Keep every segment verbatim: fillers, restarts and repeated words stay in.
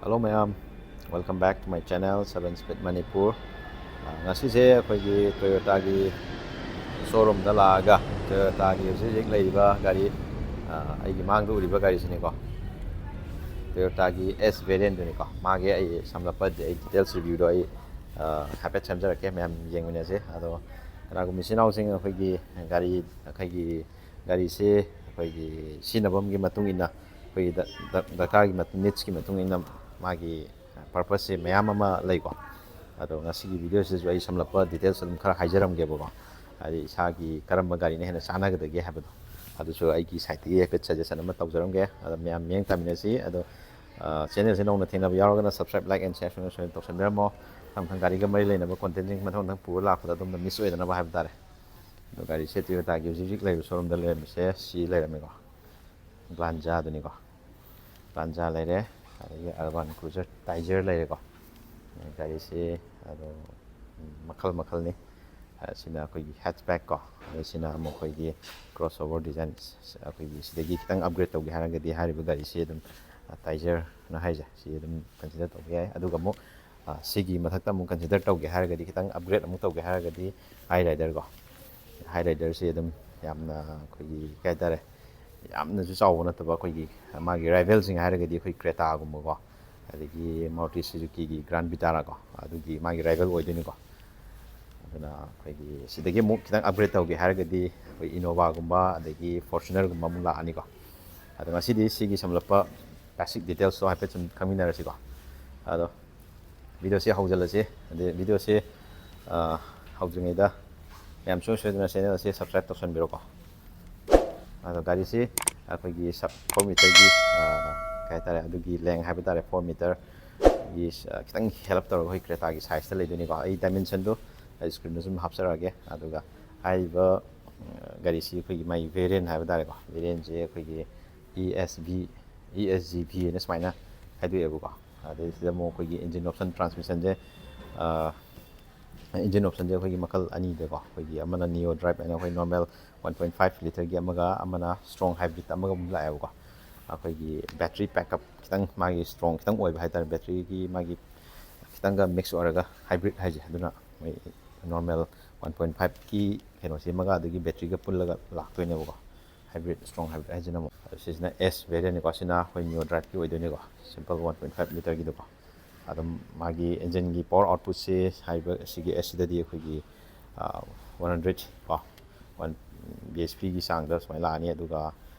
Hello ꯃꯌꯥꯝ, welcome back to my channel, Seven Speed Manipur. ꯑ, ꯉꯁꯤꯁꯦ ꯑꯩꯈꯣꯏꯒꯤ Toyotaꯒꯤ showroomꯗ ꯂꯥꯛꯑꯒ Toyotaꯒꯤ ꯍꯧꯖꯤꯛ ꯍꯧꯖꯤꯛ ꯂꯩꯔꯤꯕ ꯒꯥꯔꯤ, ꯑ, ꯑꯩꯒꯤ ꯃꯥꯡꯗ ꯎꯔꯤꯕ ꯒꯥꯔꯤꯁꯤꯅꯤꯀꯣ, Toyotaꯒꯤ S variantꯗꯨꯅꯤꯀꯣ꯫ ꯃꯥꯒꯤ ꯑꯩ ꯁꯝꯂꯞꯄ ꯑꯩ details reviewꯗꯣ ꯑꯩ, ꯑ, ꯍꯥꯏꯐꯦꯠ ꯁꯦꯝꯖꯔꯛꯀꯦ, ꯃꯌꯥꯝ ꯌꯦꯡꯃꯤꯟꯅꯁꯦ꯫ ꯑꯗꯣ ꯀꯅꯥꯒꯨꯝꯕ ꯏꯆꯤꯟ ꯏꯅꯥꯎꯁꯤꯡ ꯑꯩꯈꯣꯏꯒꯤ ꯒꯥꯔꯤ, ꯑꯩꯈꯣꯏꯒꯤ ꯒꯥꯔꯤꯁꯦ ꯑꯩꯈꯣꯏꯒꯤ ꯁꯤꯖꯤꯟꯅꯐꯝꯒꯤ ꯃꯇꯨꯡ ꯏꯟꯅ, ꯑꯩꯈꯣꯏꯒꯤ ꯗ-, ꯗ-, ꯗꯔꯀꯥꯔꯒꯤ ꯃꯇꯨꯡ, needsꯀꯤ ꯃꯇꯨꯡ ꯏꯟꯅ ꯃꯥꯒꯤ purposeꯁꯦ ꯃꯌꯥꯝ ꯑꯃ ꯂꯩꯀꯣ꯫ ꯑꯗꯣ ꯉꯁꯤꯒꯤ videoꯁꯤꯗꯁꯨ ꯑꯩ ꯁꯝꯂꯞꯄ details ꯑꯗꯨꯝ ꯈꯔ ꯍꯥꯏꯖꯔꯝꯒꯦꯕꯀꯣ, ꯍꯥꯏꯗꯤ ꯏꯁꯥꯒꯤ ꯀꯔꯝꯕ ꯒꯥꯔꯤꯅ ꯍꯦꯟꯅ ꯆꯥꯟꯅꯒꯗꯒꯦ ꯍꯥꯏꯕꯗꯣ꯫ ꯑꯗꯨꯁꯨ ꯑꯩꯒꯤ sideꯇꯒꯤ ꯍꯥꯏꯐꯦꯠ suggestion ꯑꯃ ꯇꯧꯖꯔꯝꯒꯦ꯫ ꯑꯗꯣ ꯃꯌꯥꯝ ꯃꯤꯠꯌꯦꯡ ꯇꯥꯃꯤꯟꯅꯁꯤ꯫ ꯑꯗꯣ, ꯑ, channelꯁꯦ ꯅꯧꯅ ꯊꯦꯡꯅꯕ ꯌꯥꯎꯔꯒꯅ subscribe, like and share ꯁꯣꯏꯗꯅ ꯁꯣꯏꯗꯅ ꯇꯧꯁꯟꯕꯤꯔꯝꯃꯣ꯫ ꯃꯊꯪ ꯃꯊꯪ ꯒꯥꯔꯤꯒ ꯃꯔꯤ ꯂꯩꯅꯕ contentꯁꯤꯡ ꯃꯊꯪ ꯃꯊꯪ ꯄꯨꯔ ꯂꯥꯛꯄꯗ ꯑꯗꯣꯝꯗ miss ꯑꯣꯏꯗꯅꯕ ꯍꯥꯏꯕ ꯇꯥꯔꯦ꯫ ꯑꯗꯣ ꯒꯥꯔꯤꯁꯦ Toyotaꯒꯤ ꯍꯧꯖꯤꯛ ꯍꯧꯖꯤꯛ ꯂꯩꯕ showroomꯗ ꯂꯩꯔꯝꯃꯤꯁꯦ ꯁꯤ ꯂꯩꯔꯝꯃꯦꯀꯣ, Glanzaꯗꯨꯅꯤꯀꯣ꯫ Glanza ꯂꯩꯔꯦ, ꯑꯗꯒꯤ Urban Cruiser Tiger ꯂꯩꯔꯦꯀꯣ꯫ ꯒꯥꯔꯤꯁꯦ ꯑꯗꯣ ꯃꯈꯜ ꯃꯈꯜꯅꯤ꯫ ꯑꯁꯤꯅ ꯑꯩꯈꯣꯏꯒꯤ hatchback ꯀꯣ, ꯑꯗ ꯁꯤꯅ ꯑꯃꯨꯛ ꯑꯩꯈꯣꯏꯒꯤ crossover design꯫ ꯑꯩꯈꯣꯏꯒꯤ ꯁꯤꯗꯒꯤ ꯈꯤꯇꯪ upgrade ꯇꯧꯒꯦ ꯍꯥꯏꯔꯒꯗꯤ ꯍꯥꯏꯔꯤꯕ ꯒꯥꯔꯤꯁꯤ ꯑꯗꯨꯝ, ꯑ, Tigerꯅ ꯍꯥꯏꯁꯦ, ꯁꯤ ꯑꯗꯨꯝ consider ꯇꯧꯕ ꯌꯥꯏ꯫ ꯑꯗꯨꯒ ꯑꯃꯨꯛ, ꯑ, ꯁꯤꯒꯤ ꯃꯊꯛꯇ ꯑꯃꯨꯛ consider ꯇꯧꯒꯦ ꯍꯥꯏꯔꯒꯗꯤ, ꯈꯤꯇꯪ upgrade ꯑꯃꯨꯛ ꯇꯧꯒꯦ ꯍꯥꯏꯔꯒꯗꯤ Hyryder ꯀꯣ, Hyryderꯁꯤ ꯑꯗꯨꯝ ꯌꯥꯝꯅ ꯑꯩꯈꯣꯏꯒꯤ ꯀꯩ ꯍꯥꯏꯇꯥꯔꯦ, ꯌꯥꯝꯅꯁꯨ ꯆꯥꯎꯕ ꯅꯠꯇꯕ, ꯑꯩꯈꯣꯏꯒꯤ ꯃꯥꯒꯤ rivalꯁꯤꯡ ꯍꯥꯏꯔꯒꯗꯤ ꯑꯩꯈꯣꯏ Cretaꯒꯨꯝꯕꯀꯣ, ꯑꯗꯒꯤ Maruti Suzukiꯒꯤ Grand Vitara ꯀꯣ, ꯑꯗꯨꯒꯤ ꯃꯥꯒꯤ rival ꯑꯣꯏꯗꯣꯏꯅꯤꯀꯣ꯫ ꯑꯗꯨꯅ ꯑꯩꯈꯣꯏꯒꯤ ꯁꯤꯗꯒꯤ ꯑꯃꯨꯛ ꯈꯤꯇꯪ upgrade ꯇꯧꯒꯦ ꯍꯥꯏꯔꯒꯗꯤ ꯑꯩꯈꯣꯏ Innovaꯒꯨꯝꯕ ꯑꯗꯒꯤ Fortunerꯒꯨꯝꯕ ꯑꯃꯨꯛ ꯂꯥꯛꯑꯅꯤꯀꯣ꯫ ꯑꯗꯣ ꯉꯁꯤꯗꯤ ꯁꯤꯒꯤ ꯁꯝꯂꯞꯄ basic detailsꯇꯣ ꯍꯥꯏꯐꯦꯠ ꯁꯨꯝ ꯈꯪꯃꯤꯟꯅꯔꯁꯤꯀꯣ꯫ ꯑꯗꯣ videoꯁꯦ ꯍꯧꯖꯤꯜꯂꯁꯤ꯫ ꯑꯗꯩ videoꯁꯦ, ꯑ, ꯍꯧꯗ꯭ꯔꯤꯉꯩꯗ ꯃꯌꯥꯝ ꯁꯨꯡꯁꯣꯏ ꯁꯣꯏꯗꯅ ꯆꯦꯅꯦꯜ ꯑꯁꯤ ꯁꯕꯁꯀ꯭ꯔꯥꯏꯕ ꯇꯧꯁꯟꯕꯤꯔꯣꯀꯣ꯫ ꯑꯗꯣ ꯒꯥꯔꯤꯁꯤ ꯑꯩꯈꯣꯏꯒꯤ ꯁꯕ ꯐꯣꯔ ꯃꯤꯇꯔꯒꯤ ꯀꯩ ꯍꯥꯏꯇꯥꯔꯦ, ꯑꯗꯨꯒꯤ ꯂꯦꯡ ꯍꯥꯏꯕ ꯇꯥꯔꯦ, ꯐꯣꯔ ꯃꯤꯇꯔꯒꯤ ꯈꯤꯇꯪ ꯍꯦꯜꯞ ꯇꯧꯔꯒ ꯑꯩꯈꯣꯏ ꯀ꯭ꯔꯦꯇꯥꯒꯤ ꯁꯥꯏꯖꯇ ꯂꯩꯗꯣꯏꯅꯤꯀꯣ꯫ ꯑꯩ ꯗꯥꯏꯃꯦꯟꯁꯟꯗꯨ ꯑꯩ ꯁ꯭ꯀ꯭ꯔꯤꯟꯗꯁꯨ ꯑꯗꯨꯝ ꯍꯥꯞꯆꯔꯛꯑꯒꯦ꯫ ꯑꯗꯨꯒ ꯍꯥꯏꯔꯤꯕ ꯒꯥꯔꯤꯁꯤ ꯑꯩꯈꯣꯏꯒꯤ ꯃꯥꯒꯤ ꯚꯦꯔꯤꯌꯟ ꯍꯥꯏꯕ ꯇꯥꯔꯦꯀꯣ, ꯚꯦꯔꯤꯌꯟꯁꯦ ꯑꯩꯈꯣꯏꯒꯤ E S V E S G V ꯍꯥꯏꯅ ꯁꯨꯃꯥꯏꯅ ꯈꯥꯏꯗꯣꯛꯑꯦꯕꯀꯣ꯫ ꯑꯗꯩ ꯁꯤꯗ ꯑꯃꯨꯛ ꯑꯩꯈꯣꯏꯒꯤ ꯏꯟꯖꯤꯟ ꯑꯣꯞꯁꯟ, ꯇ꯭ꯔꯥꯟꯁꯃꯤꯁꯟꯁꯦ ꯏꯟꯖꯤꯟ ꯑꯣꯞꯁꯟꯁꯦ ꯑꯩꯈꯣꯏꯒꯤ ꯃꯈꯜ ꯑꯅꯤꯗꯀꯣ꯫ ꯑꯩꯈꯣꯏꯒꯤ ꯑꯃꯅ ꯅꯤꯌꯣ ꯗ꯭ꯔꯥꯏꯞ ꯍꯥꯏꯅ ꯑꯩꯈꯣꯏ ꯅꯣꯔꯃꯦꯜ ꯋꯥꯟ ꯄꯣꯏꯟ ꯐꯥꯏꯚ ꯂꯤꯇꯔꯒꯤ ꯑꯃꯒ, ꯑꯃꯅ ꯁ꯭ꯇ꯭ꯔꯣꯡ ꯍꯥꯏꯕ꯭ꯔꯤꯠ ꯑꯃꯒ ꯑꯃꯨꯛ ꯂꯥꯛꯑꯦꯕꯀꯣ꯫ ꯑꯩꯈꯣꯏꯒꯤ ꯕꯦꯇ꯭ꯔꯤ ꯕꯦꯛꯀꯞ ꯈꯤꯇꯪ ꯃꯥꯒꯤ ꯁ꯭ꯇ꯭ꯔꯣꯡ ꯈꯤꯇꯪ ꯑꯣꯏꯕ ꯍꯥꯏꯇꯥꯔꯦ, ꯕꯦꯇ꯭ꯔꯤꯒꯤ ꯃꯥꯒꯤ ꯈꯤꯇꯪꯒ ꯃꯤꯛꯁ ꯑꯣꯏꯔꯒ ꯍꯥꯏꯕ꯭ꯔꯤꯠ ꯍꯥꯏꯁꯦ꯫ ꯑꯗꯨꯅ ꯃꯣꯏ ꯅꯣꯔꯃꯦꯜ ꯋꯥꯟ ꯄꯣꯏꯟ ꯐꯥꯏꯚꯀꯤ ꯀꯩꯅꯣꯁꯤꯃꯒ ꯑꯗꯒꯤ ꯕꯦꯇ꯭ꯔꯤꯒ ꯄꯨꯜꯂꯒ ꯂꯥꯛꯇꯣꯏꯅꯦꯕꯀꯣ꯫ ꯍꯥꯏꯕ꯭ꯔꯤꯠ, ꯁ꯭ꯇ꯭ꯔꯣꯡ ꯍꯥꯏꯕ꯭ꯔꯤꯠ ꯍꯥꯏꯁꯤꯅ ꯑꯃꯨꯛ꯫ ꯑꯗꯣ ꯁꯤꯁꯤꯅ ꯑꯦꯁ ꯚꯦꯔꯤꯌꯟꯅꯤꯀꯣ꯫ ꯁꯤꯅ ꯑꯩꯈꯣꯏ ꯅꯤꯌꯣ ꯗ꯭ꯔꯥꯏꯞꯀꯤ ꯑꯣꯏꯗꯣꯏꯅꯤꯀꯣ, ꯁꯤꯝꯄꯜ ꯋꯥꯟ ꯄꯣꯏꯟ ꯐꯥꯏꯚ ꯂꯤꯇꯔꯒꯤꯗꯀꯣ꯫ ꯑꯗꯨꯝ ꯃꯥꯒꯤ ꯏꯟꯖꯤꯟꯒꯤ ꯄꯋꯥꯔ ꯑꯥꯎꯠꯄꯨꯠꯁꯦ ꯍꯥꯏꯔꯤꯕ ꯁꯤꯒꯤ ꯑꯦꯁ ꯁꯤꯗꯗꯤ ꯑꯩꯈꯣꯏꯒꯤ ꯋꯥꯟ ꯍꯟꯗ꯭ꯔꯦꯠ ꯀꯣ, ꯋꯥꯟ ꯕꯤ ꯑꯦꯁ ꯄꯤꯒꯤ ꯆꯥꯡꯗ ꯁꯨꯃꯥꯏꯅ ꯂꯥꯛꯑꯅꯤ꯫ ꯑꯗꯨꯒ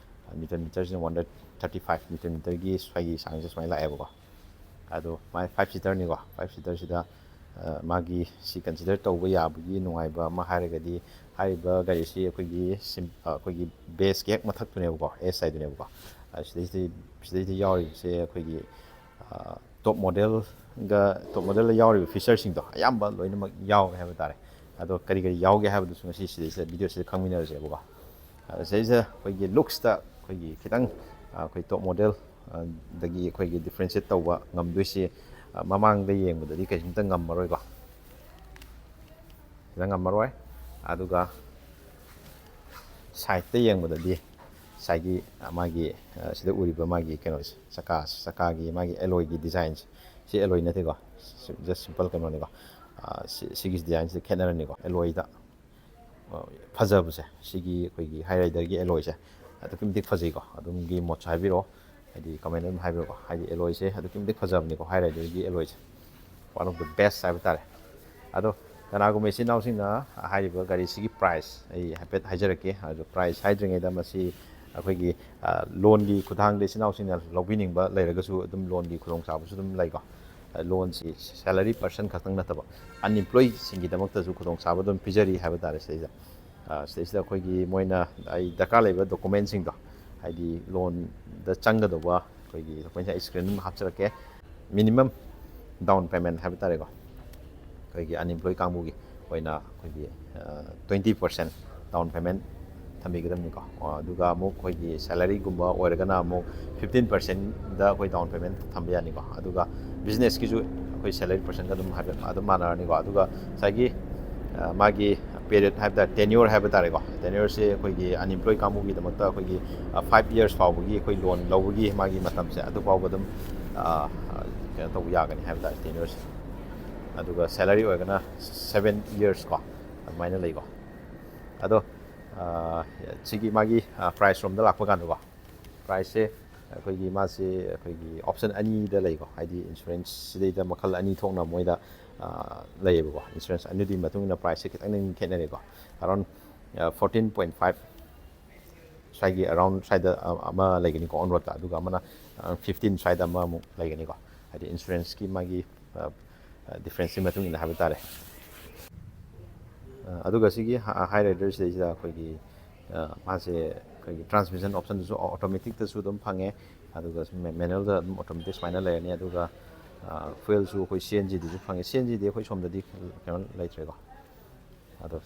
ꯅ꯭ꯌꯨꯇꯟ ꯃꯤꯇꯔꯁꯤꯅ one hundred thirty five newton ꯃꯤꯇꯔꯒꯤ ꯁ꯭ꯋꯥꯏꯒꯤ ꯆꯥꯡꯁꯦ ꯁꯨꯃꯥꯏꯅ ꯂꯥꯛꯑꯦꯕꯀꯣ꯫ ꯑꯗꯣ ꯃꯥꯏ ꯐꯥꯏꯚ ꯁꯤꯇꯔꯅꯤꯀꯣ꯫ ꯐꯥꯏꯚ ꯁꯤꯇꯔꯁꯤꯗ ꯃꯥꯒꯤ ꯁꯤ ꯀꯟꯁꯤꯗꯔ ꯇꯧꯕ ꯌꯥꯕꯒꯤ ꯅꯨꯡꯉꯥꯏꯕ ꯑꯃ ꯍꯥꯏꯔꯒꯗꯤ, ꯍꯥꯏꯔꯤꯕ ꯒꯥꯔꯤꯁꯤ ꯑꯩꯈꯣꯏꯒꯤ ꯁꯤꯝ-, ꯑꯩꯈꯣꯏꯒꯤ ꯕꯦꯁꯀꯤ ꯍꯦꯛ ꯃꯊꯛꯇꯨꯅꯦꯕꯀꯣ, ꯑꯦꯁ ꯍꯥꯏꯗꯨꯅꯦꯕꯀꯣ꯫ ꯁꯤꯗꯩꯁꯤꯗ, ꯁꯤꯗꯩꯁꯤꯗ ꯌꯥꯎꯔꯤꯕꯁꯦ ꯑꯩꯈꯣꯏꯒꯤ ꯇꯣꯞ ꯃꯣꯗꯦꯜꯒ, ꯇꯣꯞ ꯃꯣꯗꯦꯜꯗ ꯌꯥꯎꯔꯤꯕ ꯐꯤꯆꯔꯁꯤꯡꯗꯣ ꯑꯌꯥꯝꯕ ꯂꯣꯏꯅꯃꯛ ꯌꯥꯎꯔꯦ ꯍꯥꯏꯕ ꯇꯥꯔꯦ꯫ ꯑꯗꯣ ꯀꯔꯤ ꯀꯔꯤ ꯌꯥꯎꯒꯦ ꯍꯥꯏꯕꯗꯨꯁꯨ ꯉꯁꯤ ꯁꯤꯗꯩꯁꯤꯗ, ꯚꯤꯗꯤꯑꯣꯁꯤꯗ ꯈꯪꯃꯤꯟꯅꯔꯁꯦꯕꯀꯣ꯫ ꯑꯗ ꯁꯤꯗꯩꯁꯤꯗ ꯑꯩꯈꯣꯏꯒꯤ ꯂꯨꯛꯁꯇ ꯑꯩꯈꯣꯏꯒꯤ ꯈꯤꯇꯪ, ꯑ, ꯑꯩꯈꯣꯏ ꯇꯣꯞ ꯃꯣꯗꯦꯜ, ꯑ, ꯗꯒꯤ ꯑꯩꯈꯣꯏꯒꯤ ꯗꯤꯐ꯭ꯔꯦꯟꯁꯤꯌꯦꯠ ꯇꯧꯕ ꯉꯝꯗꯣꯏꯁꯤ, ꯑ, ꯃꯃꯥꯡꯗ ꯌꯦꯡꯕꯗꯗꯤ ꯀꯩꯁꯨꯝꯇ ꯉꯝꯃꯔꯣꯏꯀꯣ, ꯈꯤꯇꯪ ꯉꯝꯃꯔꯣꯏ꯫ ꯑꯗꯨꯒ ꯁꯥꯏꯠꯇ ꯌꯦꯡꯕꯗꯗꯤ ꯉꯁꯥꯏꯒꯤ, ꯑ, ꯃꯥꯒꯤ, ꯑ, ꯁꯤꯗ ꯎꯔꯤꯕ ꯃꯥꯒꯤ ꯀꯩꯅꯣꯁꯦ, ꯆꯀꯥ, ꯆꯀꯥꯒꯤ ꯃꯥꯒꯤ ꯑꯦꯂꯣꯏꯒꯤ ꯗꯤꯖꯥꯏꯟꯁꯦ, ꯁꯤ ꯑꯦꯂꯣꯏ ꯅꯠꯇꯦꯀꯣ, ꯁꯤ just simple ꯀꯩꯅꯣꯅꯤꯀꯣ꯫ ꯑ, ꯁꯤ, ꯁꯤꯒꯤ ꯗꯤꯖꯥꯏꯟꯁꯤꯗ ꯈꯦꯠꯅꯔꯅꯤꯀꯣ, ꯑꯦꯂꯣꯏꯗ꯫ ꯑ, ꯐꯖꯕꯁꯦ, ꯁꯤꯒꯤ ꯑꯩꯈꯣꯏꯒꯤ ꯍꯥꯏ ꯔꯥꯏꯗꯔꯒꯤ ꯑꯦꯂꯣꯏꯁꯦ ꯑꯗꯨꯛꯀꯤ ꯃꯇꯤꯛ ꯐꯖꯩꯀꯣ꯫ ꯑꯗꯣꯝꯒꯤ ꯃꯣꯠꯁꯨ ꯍꯥꯏꯕꯤꯔꯛꯑꯣ, ꯍꯥꯏꯗꯤ ꯀꯃꯦꯟ ꯑꯗꯨꯝ ꯍꯥꯏꯕꯤꯔꯛꯑꯣ꯫ ꯍꯥꯏꯗꯤ ꯑꯦꯂꯣꯏꯁꯦ ꯑꯗꯨꯛꯀꯤ ꯃꯇꯤꯛ ꯐꯖꯕꯅꯤꯀꯣ, ꯍꯥꯏ ꯔꯥꯏꯗꯔꯒꯤ ꯑꯦꯂꯣꯏꯁꯦ, one of the best ꯍꯥꯏꯕ ꯇꯥꯔꯦ꯫ ꯑꯗꯣ ꯀꯅꯥꯒꯨꯝꯕ ꯏꯆꯤꯟ ꯏꯅꯥꯎꯁꯤꯡꯅ ꯍꯥꯏꯔꯤꯕ ꯒꯥꯔꯤꯁꯤꯒꯤ ꯄ꯭ꯔꯥꯏꯁ ꯑꯩ ꯍꯥꯏꯐꯦꯠ ꯍꯥꯏꯖꯔꯛꯀꯦ꯫ ꯑꯗꯣ ꯄ꯭ꯔꯥꯏꯁ ꯍꯥꯏꯗ꯭ꯔꯤꯉꯩꯗ ꯃꯁꯤ ꯑꯩꯈꯣꯏꯒꯤ, ꯑ, ꯂꯣꯟꯒꯤ ꯈꯨꯠꯊꯥꯡꯗ ꯏꯆꯤꯟ ꯏꯅꯥꯎꯁꯤꯡꯅ ꯂꯧꯕꯤꯅꯤꯡꯕ ꯂꯩꯔꯒꯁꯨ ꯑꯗꯨꯝ ꯂꯣꯟꯒꯤ ꯈꯨꯗꯣꯡꯆꯥꯕꯁꯨ ꯑꯗꯨꯝ ꯂꯩꯀꯣ꯫ ꯂꯣꯟꯁꯤ ꯁꯦꯂꯔꯤ ꯄꯔꯁꯟ ꯈꯛꯇꯪ ꯅꯠꯇꯕ ꯑꯟꯑꯦꯝꯄ꯭ꯂꯣꯏꯁꯤꯡꯒꯤꯗꯃꯛꯇꯁꯨ ꯈꯨꯗꯣꯡꯆꯥꯕ ꯑꯗꯨꯝ ꯄꯤꯖꯔꯤ ꯍꯥꯏꯕ ꯇꯥꯔꯦ꯫ ꯁꯤꯗꯩꯁꯤꯗ ꯁꯤꯗꯩꯁꯤꯗ ꯑꯩꯈꯣꯏꯒꯤ ꯃꯣꯏꯅ ꯑꯩ ꯗꯔꯀꯥꯔ ꯂꯩꯕ ꯗꯣꯀꯨꯃꯦꯟꯁꯤꯡꯗꯣ, ꯍꯥꯏꯗꯤ ꯂꯣꯟꯗ ꯆꯪꯒꯗꯧꯕ ꯑꯩꯈꯣꯏꯒꯤ ꯗꯣꯀꯨꯃꯦꯟꯁꯤꯡ ꯑꯩ ꯁ꯭ꯀ꯭ꯔꯤꯟ ꯑꯗꯨꯝ ꯍꯥꯞꯆꯔꯛꯀꯦ꯫ ꯃꯤꯅꯤꯃꯝ ꯗꯥꯎꯟ ꯄꯦꯃꯦꯟ ꯍꯥꯏꯕ ꯇꯥꯔꯦꯀꯣ, ꯑꯩꯈꯣꯏꯒꯤ ꯑꯟꯑꯦꯝꯄ꯭ꯂꯣꯏ ꯀꯥꯡꯕꯨꯒꯤ ꯑꯣꯏꯅ ꯑꯩꯈꯣꯏꯒꯤ ꯇ꯭ꯋꯦꯟꯇꯤ ꯄꯥꯔꯁꯦꯟ ꯗꯥꯎꯟ ꯄꯦꯃꯦꯟ ꯊꯝꯕꯤꯒꯗꯕꯅꯤꯀꯣ꯫ ꯑꯗꯨꯒ ꯑꯃꯨꯛ ꯑꯩꯈꯣꯏꯒꯤ ꯁꯦꯂꯔꯤꯒꯨꯝꯕ ꯑꯣꯏꯔꯒꯅ ꯑꯃꯨꯛ ꯐꯤꯐꯇꯤꯟ ꯄꯥꯔꯁꯦꯟꯗ ꯑꯩꯈꯣꯏ ꯗꯥꯎꯟ ꯄꯦꯃꯦꯟ ꯊꯝꯕ ꯌꯥꯅꯤꯀꯣ꯫ ꯑꯗꯨꯒ ꯕꯤꯖꯤꯅꯦꯁꯀꯤꯁꯨ ꯑꯩꯈꯣꯏ ꯁꯦꯂꯔꯤ ꯄꯔꯁꯦꯟꯒ ꯑꯗꯨꯝ ꯍꯥꯏꯐꯦꯠ ꯑꯗꯨꯝ ꯃꯥꯟꯅꯔꯅꯤꯀꯣ꯫ ꯑꯗꯨꯒ ꯉꯁꯥꯏꯒꯤ ꯃꯥꯒꯤ ꯄꯦꯔꯤꯌꯠ ꯍꯥꯏꯕ ꯇꯥꯔꯦ, ꯇꯦꯟꯌꯣꯔ ꯍꯥꯏꯕ ꯇꯥꯔꯦꯀꯣ꯫ ꯇꯦꯟꯌꯣꯔꯁꯦ ꯑꯩꯈꯣꯏꯒꯤ ꯑꯟꯑꯦꯝꯄ꯭ꯂꯣꯏ ꯀꯥꯡꯕꯨꯒꯤꯗꯃꯛꯇ ꯑꯩꯈꯣꯏꯒꯤ ꯐꯥꯏꯚ ꯌꯔꯁ ꯐꯥꯎꯕꯒꯤ ꯑꯩꯈꯣꯏ ꯂꯣꯟ ꯂꯧꯕꯒꯤ ꯃꯥꯒꯤ ꯃꯇꯝꯁꯦ ꯑꯗꯨ ꯐꯥꯎꯕ ꯑꯗꯨꯝ ꯀꯩꯅꯣ ꯇꯧꯕ ꯌꯥꯒꯅꯤ ꯍꯥꯏꯕ ꯇꯥꯔꯦ, ꯇꯦꯟꯌꯣꯔꯁꯦ꯫ ꯑꯗꯨꯒ ꯁꯦꯂꯔꯤ ꯑꯣꯏꯔꯒꯅ ꯁꯚꯦꯟ ꯌꯔꯁ ꯀꯣ, ꯑꯗꯨꯃꯥꯏꯅ ꯂꯩꯀꯣ꯫ ꯑꯗꯣ ꯁꯤꯒꯤ ꯃꯥꯒꯤ ꯄ꯭ꯔꯥꯏꯁ ꯔꯣꯝꯗ ꯂꯥꯛꯄ ꯀꯥꯟꯗꯀꯣ, ꯄ꯭ꯔꯥꯏꯁꯁꯦ ꯑꯩꯈꯣꯏꯒꯤ ꯃꯥꯁꯦ ꯑꯩꯈꯣꯏꯒꯤ ꯑꯣꯞꯁꯟ ꯑꯅꯤꯗ ꯂꯩꯀꯣ꯫ ꯍꯥꯏꯗꯤ ꯏꯟꯁꯨꯔꯦꯟꯁꯁꯤꯗꯩꯗ ꯃꯈꯜ ꯑꯅꯤ ꯊꯣꯛꯅ ꯃꯣꯏꯗ ꯂꯩꯌꯦꯕꯀꯣ꯫ ꯏꯟꯁꯨꯔꯦꯟꯁ ꯑꯅꯤꯗꯨꯒꯤ ꯃꯇꯨꯡ ꯏꯟꯅ ꯄ꯭ꯔꯥꯏꯁꯁꯦ ꯈꯤꯇꯪ ꯈꯦꯠꯅꯔꯦꯀꯣ꯫ ꯑꯔꯥꯎꯟ ꯐꯣꯔꯇꯤꯟ ꯄꯣꯏꯟ ꯐꯥꯏꯚ ꯁ꯭ꯋꯥꯏꯒꯤ ꯑꯔꯥꯎꯟ ꯁ꯭ꯋꯥꯏꯗ ꯑꯃ ꯂꯩꯒꯅꯤꯀꯣ ꯑꯣꯟ ꯔꯣꯗꯇ, ꯑꯗꯨꯒ ꯑꯃꯅ ꯐꯤꯐꯇꯤꯟ ꯁ꯭ꯋꯥꯏꯗ ꯑꯃꯃꯨꯛ ꯂꯩꯒꯅꯤꯀꯣ꯫ ꯍꯥꯏꯗꯤ ꯏꯟꯁꯨꯔꯦꯟꯁꯀꯤ ꯃꯥꯒꯤ ꯗꯤꯐ꯭ꯔꯦꯟꯁꯀꯤ ꯃꯇꯨꯡ ꯏꯟꯅ ꯍꯥꯏꯕ ꯇꯥꯔꯦ꯫ ꯑꯗꯨꯒ ꯁꯤꯒꯤ ꯍꯥꯏ ꯔꯥꯏꯗꯔꯁꯤꯗꯩꯁꯤꯗ ꯑꯩꯈꯣꯏꯒꯤ ꯃꯥꯁꯦ ꯑꯩꯈꯣꯏꯒꯤ ꯇ꯭ꯔꯥꯟꯁꯃꯤꯁꯟ ꯑꯣꯞꯁꯟꯗꯁꯨ ꯑꯣꯇꯣꯃꯦꯇꯤꯛꯇꯁꯨ ꯑꯗꯨꯝ ꯐꯪꯉꯦ, ꯑꯗꯨꯒ ꯃꯦꯅꯨꯋꯦꯜꯗ ꯑꯗꯨꯝ ꯑꯣꯇꯣꯃꯦꯇꯤꯛ ꯁꯨꯃꯥꯏꯅ ꯂꯩꯔꯅꯤ꯫ ꯑꯗꯨꯒ ꯐ꯭ꯌꯨꯌꯦꯜꯁꯨ ꯑꯩꯈꯣꯏ ꯁꯤ ꯑꯦꯟ ꯖꯤꯗꯁꯨ ꯐꯪꯉꯦ꯫ ꯁꯤ ꯑꯦꯟ ꯖꯤꯗꯤ ꯑꯩꯈꯣꯏ ꯁꯣꯝꯗꯗꯤ ꯀꯩꯅꯣ ꯂꯩꯇ꯭ꯔꯦꯀꯣ꯫ ꯑꯗꯣ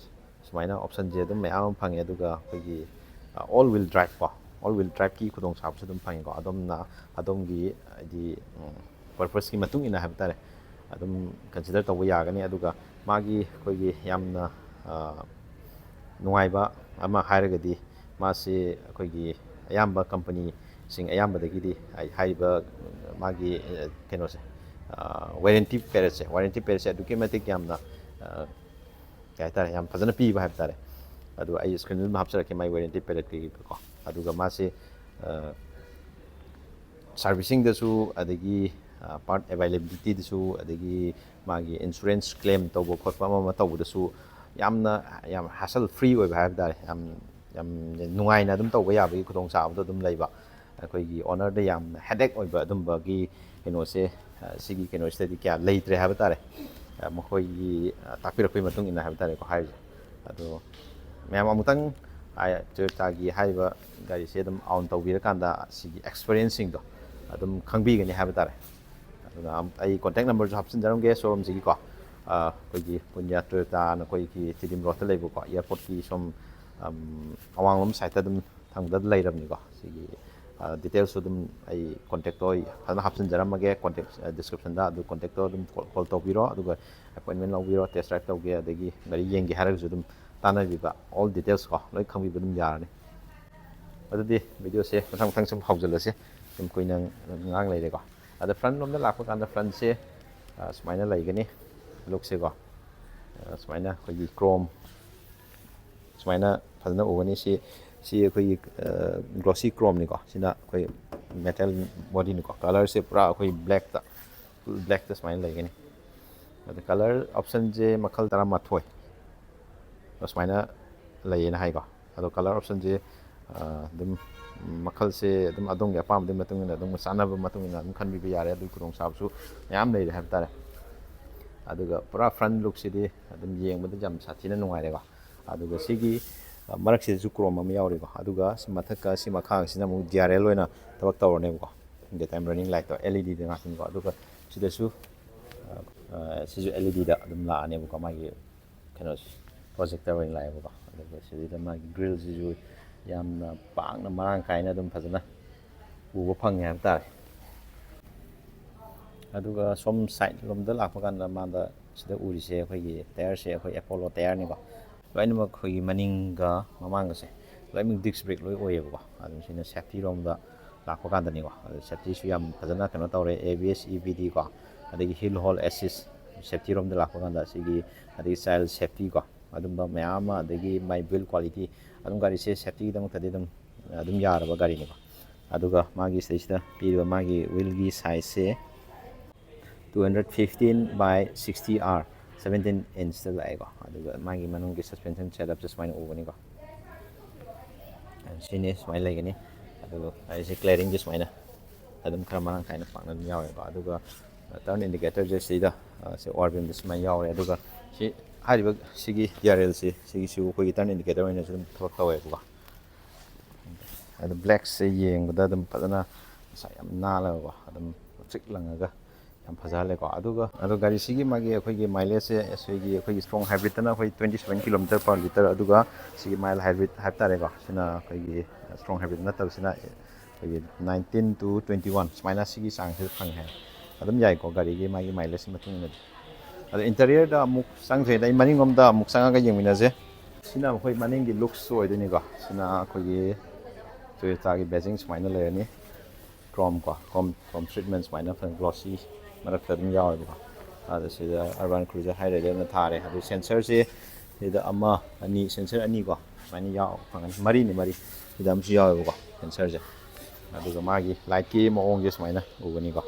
ꯁꯨꯃꯥꯏꯅ ꯑꯣꯞꯁꯟꯁꯦ ꯑꯗꯨꯝ ꯃꯌꯥꯝ ꯑꯃ ꯐꯪꯉꯦ꯫ ꯑꯗꯨꯒ ꯑꯩꯈꯣꯏꯒꯤ ꯑꯣꯜ ꯋꯤꯜ ꯗ꯭ꯔꯥꯏꯚ ꯀꯣ, ꯑꯣꯜ ꯋꯤꯜ ꯗ꯭ꯔꯥꯏꯚꯀꯤ ꯈꯨꯗꯣꯡꯆꯥꯕꯁꯨ ꯑꯗꯨꯝ ꯐꯪꯉꯦꯀꯣ꯫ ꯑꯗꯣꯝꯅ ꯑꯗꯣꯝꯒꯤ ꯍꯥꯏꯗꯤ ꯄꯔꯄꯁꯀꯤ ꯃꯇꯨꯡ ꯏꯟꯅ ꯍꯥꯏꯕ ꯇꯥꯔꯦ, ꯑꯗꯨꯝ ꯀꯟꯁꯤꯗꯔ ꯇꯧꯕ ꯌꯥꯒꯅꯤ꯫ ꯑꯗꯨꯒ ꯃꯥꯒꯤ ꯑꯩꯈꯣꯏꯒꯤ ꯌꯥꯝꯅ ꯅꯨꯡꯉꯥꯏꯕ ꯑꯃ ꯍꯥꯏꯔꯒꯗꯤ ꯃꯥꯁꯤ ꯑꯩꯈꯣꯏꯒꯤ ꯑꯌꯥꯝꯕ ꯀꯝꯄꯅꯤꯁꯤꯡ ꯑꯌꯥꯝꯕꯗꯒꯤꯗꯤ ꯍꯥꯏꯔꯤꯕ ꯃꯥꯒꯤ ꯀꯩꯅꯣꯁꯦ, ꯋꯥꯔꯦꯟꯇꯤ ꯄꯦꯔꯦꯠꯁꯦ, ꯋꯥꯔꯦꯟꯇꯤ ꯄꯦꯔꯦꯠꯁꯦ ꯑꯗꯨꯛꯀꯤ ꯃꯇꯤꯛ ꯌꯥꯝꯅ ꯀꯩ ꯍꯥꯏꯇꯥꯔꯦ, ꯌꯥꯝ ꯐꯖꯅ ꯄꯤꯕ ꯍꯥꯏꯕ ꯇꯥꯔꯦ꯫ ꯑꯗꯨ ꯑꯩ ꯁ꯭ꯀ꯭ꯔꯤꯟꯗ ꯑꯗꯨꯝ ꯍꯥꯞꯆꯔꯛꯀꯦ ꯃꯥꯏ ꯋꯥꯔꯦꯟꯇꯤ ꯄꯦꯔꯦꯠꯀꯤꯀꯣ꯫ ꯑꯗꯨꯒ ꯃꯥꯁꯤ ꯁꯥꯔꯚꯤꯁꯤꯡꯗꯁꯨ, ꯑꯗꯒꯤ ꯄꯥꯔꯠ ꯑꯦꯕꯥꯏꯂꯦꯕꯤꯂꯤꯇꯤꯗꯁꯨ, ꯑꯗꯒꯤ ꯃꯥꯒꯤ ꯏꯟꯁꯨꯔꯦꯟꯁ ꯀ꯭ꯂꯦꯝ ꯇꯧꯕ ꯈꯣꯠꯄ ꯑꯃ ꯑꯃ ꯇꯧꯕꯗꯁꯨ ꯌꯥꯝꯅ, ꯌꯥꯝ ꯍꯦꯁꯜ ꯐ꯭ꯔꯤ ꯑꯣꯏꯕ ꯍꯥꯏꯕ ꯇꯥꯔꯦ꯫ ꯌꯥꯝ, ꯌꯥꯝ ꯅꯨꯡꯉꯥꯏꯅ ꯑꯗꯨꯝ ꯇꯧꯕ ꯌꯥꯕꯒꯤ ꯈꯨꯗꯣꯡꯆꯥꯕꯗꯣ ꯑꯗꯨꯝ ꯂꯩꯕ꯫ ꯑꯩꯈꯣꯏꯒꯤ ꯑꯣꯅꯔꯗ ꯌꯥꯝꯅ ꯍꯦꯗꯦꯛ ꯑꯣꯏꯕ ꯑꯗꯨꯝꯕꯒꯤ ꯀꯩꯅꯣꯁꯦ ꯁꯤꯒꯤ ꯀꯩꯅꯣꯁꯤꯗꯗꯤ ꯀꯌꯥ ꯂꯩꯇ꯭ꯔꯦ ꯍꯥꯏꯕ ꯇꯥꯔꯦ꯫ ꯃꯈꯣꯏꯒꯤ ꯇꯥꯛꯄꯤꯔꯛꯄꯒꯤ ꯃꯇꯨꯡ ꯏꯟꯅ ꯍꯥꯏꯕ ꯇꯥꯔꯦꯀꯣ ꯍꯥꯏꯔꯤꯁꯦ꯫ ꯑꯗꯣ ꯃꯌꯥꯝ ꯑꯃꯨꯛꯇꯪ ꯇꯣꯌꯣꯇꯥꯒꯤ ꯍꯥꯏꯔꯤꯕ ꯒꯥꯔꯤꯁꯦ ꯑꯗꯨꯝ ꯑꯣꯟ ꯇꯧꯕꯤꯔꯀꯥꯟꯗ ꯁꯤꯒꯤ ꯑꯦꯛꯁꯄꯤꯔꯤꯌꯦꯟꯁꯁꯤꯡꯗꯣ ꯑꯗꯨꯝ ꯈꯪꯕꯤꯒꯅꯤ ꯍꯥꯏꯕ ꯇꯥꯔꯦ꯫ ꯑꯗꯨꯅ ꯑꯩ ꯀꯣꯟꯇꯦꯛ ꯅꯝꯕꯔꯁꯨ ꯍꯥꯞꯆꯤꯟꯖꯔꯝꯒꯦ ꯁꯣꯔꯨꯝꯁꯤꯒꯤꯀꯣ꯫ ꯑꯩꯈꯣꯏꯒꯤ ꯄꯨꯟꯌꯥ ꯇꯣꯌꯣꯇꯥꯅ ꯑꯩꯈꯣꯏꯒꯤ ꯇꯤꯗꯤꯝ ꯔꯣꯗꯇ ꯂꯩꯕꯀꯣ, ꯑꯦꯌꯥꯔꯄꯣꯔꯠꯀꯤ ꯁꯣꯝ ꯑꯋꯥꯡꯂꯣꯝ ꯁꯥꯏꯠꯇ ꯑꯗꯨꯝ ꯊꯪꯕꯗ ꯂꯩꯔꯕꯅꯤꯀꯣ꯫ ꯁꯤꯒꯤ ꯗꯤꯇꯦꯜꯁꯁꯨ ꯑꯗꯨꯝ ꯑꯩ ꯀꯣꯟꯇꯦꯛꯇꯣ ꯑꯩ ꯐꯖꯅ ꯍꯥꯞꯆꯤꯟꯖꯔꯝꯃꯒꯦ꯫ ꯀꯣꯟꯇꯦꯛ ꯗꯤꯁꯀ꯭ꯔꯤꯞꯁꯟꯗ ꯑꯗꯨ ꯀꯣꯟꯇꯦꯛꯇꯣ ꯑꯗꯨꯝ ꯀꯣꯜ ꯇꯧꯕꯤꯔꯣ, ꯑꯗꯨꯒ ꯑꯦꯄꯣꯏꯟꯃꯦꯟ ꯂꯧꯕꯤꯔꯣ, ꯇꯦꯁ ꯗ꯭ꯔꯥꯏꯚ ꯇꯧꯒꯦ, ꯑꯗꯒꯤ ꯒꯥꯔꯤ ꯌꯦꯡꯒꯦ ꯍꯥꯏꯔꯒꯁꯨ ꯑꯗꯨꯝ ꯇꯥꯟꯅꯕꯤꯕ, ꯑꯣꯜ ꯗꯤꯇꯦꯜꯁ ꯀꯣ ꯂꯣꯏ ꯈꯪꯕꯤꯕ ꯑꯗꯨꯝ ꯌꯥꯔꯅꯤ꯫ ꯑꯗꯨꯗꯤ ꯚꯤꯗꯤꯑꯣꯁꯦ ꯃꯊꯪ ꯃꯊꯪ ꯁꯨꯝ ꯍꯧꯖꯤꯜꯂꯁꯦ, ꯁꯨꯝ ꯀꯨꯏꯅ ꯉꯥꯡ ꯂꯩꯔꯦꯀꯣ꯫ ꯑꯗ ꯐ꯭ꯔꯟ ꯂꯣꯝꯗ ꯂꯥꯛꯄ ꯀꯥꯟꯗ ꯐ꯭ꯔꯟꯁꯦ ꯁꯨꯃꯥꯏꯅ ꯂꯩꯒꯅꯤ, ꯂꯨꯛꯁꯦꯀꯣ꯫ ꯁꯨꯃꯥꯏꯅ ꯑꯩꯈꯣꯏꯒꯤ ꯀ꯭ꯔꯣꯝ ꯁꯨꯃꯥꯏꯅ ꯐꯖꯅ ꯎꯒꯅꯤ꯫ ꯁꯤ ꯁꯤ ꯑꯩꯈꯣꯏꯒꯤ ꯒ꯭ꯂꯣꯁꯤ ꯀ꯭ꯔꯣꯝꯅꯤꯀꯣ꯫ ꯁꯤꯅ ꯑꯩꯈꯣꯏ ꯃꯦꯇꯦꯜ ꯕꯣꯗꯤꯅꯤꯀꯣ꯫ ꯀꯂꯔꯁꯦ ꯄꯨꯔꯥ ꯑꯩꯈꯣꯏ ꯕ꯭ꯂꯦꯛꯇ, ꯐꯨꯜ ꯕ꯭ꯂꯦꯛꯇ ꯁꯨꯃꯥꯏꯅ ꯂꯩꯒꯅꯤ꯫ ꯑꯗ ꯀꯂꯔ ꯑꯣꯞꯁꯟꯁꯦ ꯃꯈꯜ ꯇꯔꯥꯃꯥꯊꯣꯏ ꯑꯁꯨꯃꯥꯏꯅ ꯂꯩꯌꯦꯅ ꯍꯥꯏꯀꯣ꯫ ꯑꯗꯣ ꯀꯂꯔ ꯑꯣꯞꯁꯟꯁꯦ ꯑꯗꯨꯝ ꯃꯈꯜꯁꯦ ꯑꯗꯨꯝ ꯑꯗꯣꯝꯒꯤ ꯑꯄꯥꯝꯕꯗꯨꯒꯤ ꯃꯇꯨꯡ ꯏꯟꯅ ꯑꯗꯨꯝ ꯆꯥꯟꯅꯕ ꯃꯇꯨꯡ ꯏꯟꯅ ꯑꯗꯨꯝ ꯈꯟꯕꯤꯕ ꯌꯥꯔꯦ꯫ ꯑꯗꯨꯒꯤ ꯈꯨꯗꯣꯡꯆꯥꯕꯁꯨ ꯃꯌꯥꯝ ꯂꯩꯔꯦ ꯍꯥꯏꯕ ꯇꯥꯔꯦ꯫ ꯑꯗꯨꯒ ꯄꯨꯔꯥ ꯐ꯭ꯔꯟ ꯂꯨꯛꯁꯤꯗꯤ ꯑꯗꯨꯝ ꯌꯦꯡꯕꯗ ꯌꯥꯝ ꯁꯥꯊꯤꯅ ꯅꯨꯡꯉꯥꯏꯔꯦꯀꯣ꯫ ꯑꯗꯨꯒ ꯁꯤꯒꯤ ꯃꯔꯛꯁꯤꯗꯁꯨ ꯀ꯭ꯔꯣꯝ ꯑꯃ ꯌꯥꯎꯔꯤꯀꯣ꯫ ꯑꯗꯨꯒ ꯁꯤ ꯃꯊꯛꯀ ꯁꯤ ꯃꯈꯥꯁꯤꯅ ꯑꯃꯨꯛ ꯗꯤ ꯑꯥꯔ ꯑꯦꯜ ꯑꯣꯏꯅ ꯊꯕꯛ ꯇꯧꯔꯅꯦꯕꯀꯣ꯫ ꯗꯦ ꯇꯥꯏꯝ ꯔꯟꯅꯤꯡ ꯂꯥꯏꯠꯇꯣ ꯑꯦꯜ ꯏ ꯗꯤꯗ ꯉꯥꯛꯇꯅꯤꯀꯣ꯫ ꯑꯗꯨꯒ ꯁꯤꯗꯁꯨ ꯁꯤꯁꯨ ꯑꯦꯜ ꯏ ꯗꯤꯗ ꯑꯗꯨꯝ ꯂꯥꯛꯑꯅꯦꯕꯀꯣ꯫ ꯃꯥꯒꯤ ꯀꯩꯅꯣꯁꯦ ꯄ꯭ꯔꯣꯖꯦꯛꯇꯔ ꯑꯣꯏꯅ ꯂꯥꯛꯑꯦꯕꯀꯣ꯫ ꯑꯗꯨꯒ ꯁꯤꯗꯩꯗ ꯃꯥꯒꯤ ꯒ꯭ꯔꯤꯜꯁꯤꯁꯨ ꯌꯥꯝꯅ ꯄꯥꯛꯅ ꯃꯔꯥꯡ ꯀꯥꯏꯅ ꯑꯗꯨꯝ ꯐꯖꯅ ꯎꯕ ꯐꯪꯉꯦ ꯍꯥꯏꯕ ꯇꯥꯔꯦ꯫ ꯑꯗꯨꯒ ꯁꯣꯝ ꯁꯥꯏꯠ ꯂꯣꯝꯗ ꯂꯥꯛꯄ ꯀꯥꯟꯗ ꯃꯥꯗ ꯁꯤꯗ ꯎꯔꯤꯁꯦ ꯑꯩꯈꯣꯏꯒꯤ ꯇꯥꯌꯔꯁꯦ ꯑꯩꯈꯣꯏ ꯑꯦꯄꯣꯂꯣ ꯇꯥꯌꯔꯅꯤꯀꯣ꯫ ꯂꯣꯏꯅꯃꯛ ꯑꯩꯈꯣꯏꯒꯤ ꯃꯅꯤꯡꯒ ꯃꯃꯥꯡꯒꯁꯦ ꯂꯣꯏꯅꯃꯛ ꯗꯤꯁ ꯕ꯭ꯔꯦꯛ ꯂꯣꯏ ꯑꯣꯏꯌꯦꯕꯀꯣ꯫ ꯑꯗꯨ ꯁꯤꯅ ꯁꯦꯐꯇꯤ ꯔꯣꯝꯗ ꯂꯥꯛꯄ ꯀꯥꯟꯗꯅꯤꯀꯣ꯫ ꯑꯗꯨ ꯁꯦꯐꯇꯤꯁꯨ ꯌꯥꯝ ꯐꯖꯅ ꯀꯩꯅꯣ ꯇꯧꯔꯦ, A B S, E B ꯗꯤ ꯀꯣ, ꯑꯗꯒꯤ ꯍꯤꯜ ꯍꯣꯜ ꯑꯦꯁꯤꯁ ꯁꯦꯐꯇꯤ ꯔꯣꯝꯗ ꯂꯥꯛꯄ ꯀꯥꯟꯗ ꯁꯤꯒꯤ, ꯑꯗꯒꯤ ꯆꯥꯏꯜ ꯁꯦꯐꯇꯤ ꯀꯣ, ꯑꯗꯨꯝꯕ ꯃꯌꯥꯝ ꯑꯃ, ꯑꯗꯒꯤ ꯃꯥꯏ ꯕꯤꯜ ꯀ꯭ꯋꯥꯂꯤꯇꯤ, ꯑꯗꯨꯝ ꯒꯥꯔꯤꯁꯦ ꯁꯦꯐꯇꯤꯒꯤꯗꯃꯛꯇꯗꯤ ꯑꯗꯨꯝ ꯑꯗꯨꯝ ꯌꯥꯔꯕ ꯒꯥꯔꯤꯅꯤꯀꯣ꯫ ꯑꯗꯨꯒ ꯃꯥꯒꯤ ꯁꯤꯗꯩꯁꯤꯗ ꯄꯤꯔꯤꯕ ꯃꯥꯒꯤ ꯋꯤꯜꯒꯤ ꯁꯥꯏꯖꯁꯦ two hundred fifteen by sixty R, seventeen inch ꯇ ꯂꯥꯛꯑꯦꯀꯣ꯫ ꯑꯗꯨꯒ ꯃꯥꯒꯤ ꯃꯅꯨꯡꯒꯤ ꯁꯁꯄꯦꯟꯁꯟ ꯁꯦꯠ ꯑꯞꯁꯦ ꯁꯨꯃꯥꯏꯅ ꯎꯒꯅꯤꯀꯣ꯫ ꯁꯤꯅꯤ ꯁꯨꯃꯥꯏꯅ ꯂꯩꯒꯅꯤ꯫ ꯑꯗꯨꯒ ꯑꯩꯁꯦ ꯀ꯭ꯂꯤꯌꯥꯔꯤꯡꯁꯦ ꯁꯨꯃꯥꯏꯅ ꯑꯗꯨꯝ ꯈꯔ ꯃꯔꯥꯡ ꯀꯥꯏꯅ ꯄꯥꯛꯅ ꯑꯗꯨꯝ ꯌꯥꯎꯋꯦꯀꯣ꯫ ꯑꯗꯨꯒ Turn indicatorꯁꯦ ꯁꯤꯗ, ꯑ, ꯁꯤ ꯑꯣ ꯑꯥꯔ ꯕꯤ ꯑꯦꯝꯗ ꯁꯨꯃꯥꯏꯅ ꯌꯥꯎꯔꯦ꯫ ꯑꯗꯨꯒ ꯁꯤ ꯍꯥꯏꯔꯤꯕ ꯁꯤꯒꯤ ꯗꯤ ꯑꯥꯔ ꯑꯦꯜꯁꯤ, ꯁꯤꯒꯤꯁꯨ ꯑꯩꯈꯣꯏꯒꯤ turn indicator ꯑꯣꯏꯅꯁꯨ ꯑꯗꯨꯝ ꯊꯕꯛ ꯇꯧꯋꯦꯕꯀꯣ꯫ ꯑꯗꯨ ꯕ꯭ꯂꯦꯛꯁꯦ ꯌꯦꯡꯕꯗ ꯑꯗꯨꯝ ꯐꯖꯅ ꯃꯁꯥ ꯌꯥꯝ ꯅꯥꯜꯂꯒꯀꯣ, ꯑꯗꯨꯝ ꯆꯤꯛ ꯂꯪꯉꯒ ꯌꯥꯝ ꯐꯖꯍꯜꯂꯦꯀꯣ꯫ ꯑꯗꯨꯒ, ꯑꯗꯣ ꯒꯥꯔꯤꯁꯤꯒꯤ ꯃꯥꯒꯤ ꯑꯩꯈꯣꯏꯒꯤ mileageꯁꯦ, ꯑꯩꯈꯣꯏꯒꯤ, ꯑꯩꯈꯣꯏꯒꯤ strong hybridꯇꯅ ꯑꯩꯈꯣꯏ twenty seven kilometer per litre, ꯑꯗꯨꯒ ꯁꯤꯒꯤ mild hybrid ꯍꯥꯏꯕ ꯇꯥꯔꯦꯀꯣ, ꯁꯤꯅ ꯑꯩꯈꯣꯏꯒꯤ strong hybrid ꯅꯠꯇꯕꯁꯤꯅ ꯑꯩꯈꯣꯏꯒꯤ nineteen to twenty one ꯁꯨꯃꯥꯏꯅ ꯁꯤꯒꯤ ꯆꯥꯡꯁꯤꯗ ꯐꯪꯉꯦ ꯍꯥꯏ꯫ ꯑꯗꯨꯝ ꯌꯥꯏꯀꯣ, ꯒꯥꯔꯤꯒꯤ ꯃꯥꯒꯤ mileageꯀꯤ ꯃꯇꯨꯡ ꯏꯟꯅꯗꯤ꯫ ꯑꯗꯣ interiorꯗ ꯑꯃꯨꯛ ꯆꯪꯗ꯭ꯔꯤꯉꯩꯗ ꯑꯩ ꯃꯅꯤꯡꯂꯣꯝꯗ ꯑꯃꯨꯛ ꯆꯪꯉꯒ ꯌꯦꯡꯃꯤꯟꯅꯁꯦ꯫ ꯁꯤꯅ ꯑꯩꯈꯣꯏ ꯃꯅꯤꯡꯒꯤ looksꯁꯨ ꯑꯣꯏꯗꯣꯏꯅꯤꯀꯣ꯫ ꯁꯤꯅ ꯑꯩꯈꯣꯏꯒꯤ Toyotaꯒꯤ badging ꯁꯨꯃꯥꯏꯅ ꯂꯩꯔꯅꯤ꯫ Chrome ꯀꯣ, chrome, chrome treatment ꯁꯨꯃꯥꯏꯅ ꯐꯖꯅ glossy ꯃꯔꯛꯇ ꯑꯗꯨꯝ ꯌꯥꯎꯋꯦꯕꯀꯣ꯫ ꯑꯗ ꯁꯤꯗ Urban Cruiser High Riderꯅ ꯊꯥꯔꯦ꯫ ꯑꯗꯨ sensorꯁꯤ ꯁꯤꯗ ꯑꯃ, ꯑꯅꯤ, sensor ꯑꯅꯤ ꯀꯣ, ꯁꯨꯃꯥꯏꯅ ꯌꯥꯎ ꯐꯪꯒꯅꯤ꯫ ꯃꯔꯤꯅꯤ, ꯃꯔꯤ꯫ ꯁꯤꯗ ꯑꯃꯁꯨ ꯌꯥꯎꯋꯦꯕꯀꯣ, sensorꯁꯦ꯫ ꯑꯗꯨꯒ ꯃꯥꯒꯤ lightꯀꯤ ꯃꯑꯣꯡꯁꯦ ꯁꯨꯃꯥꯏꯅ ꯎꯒꯅꯤꯀꯣ꯫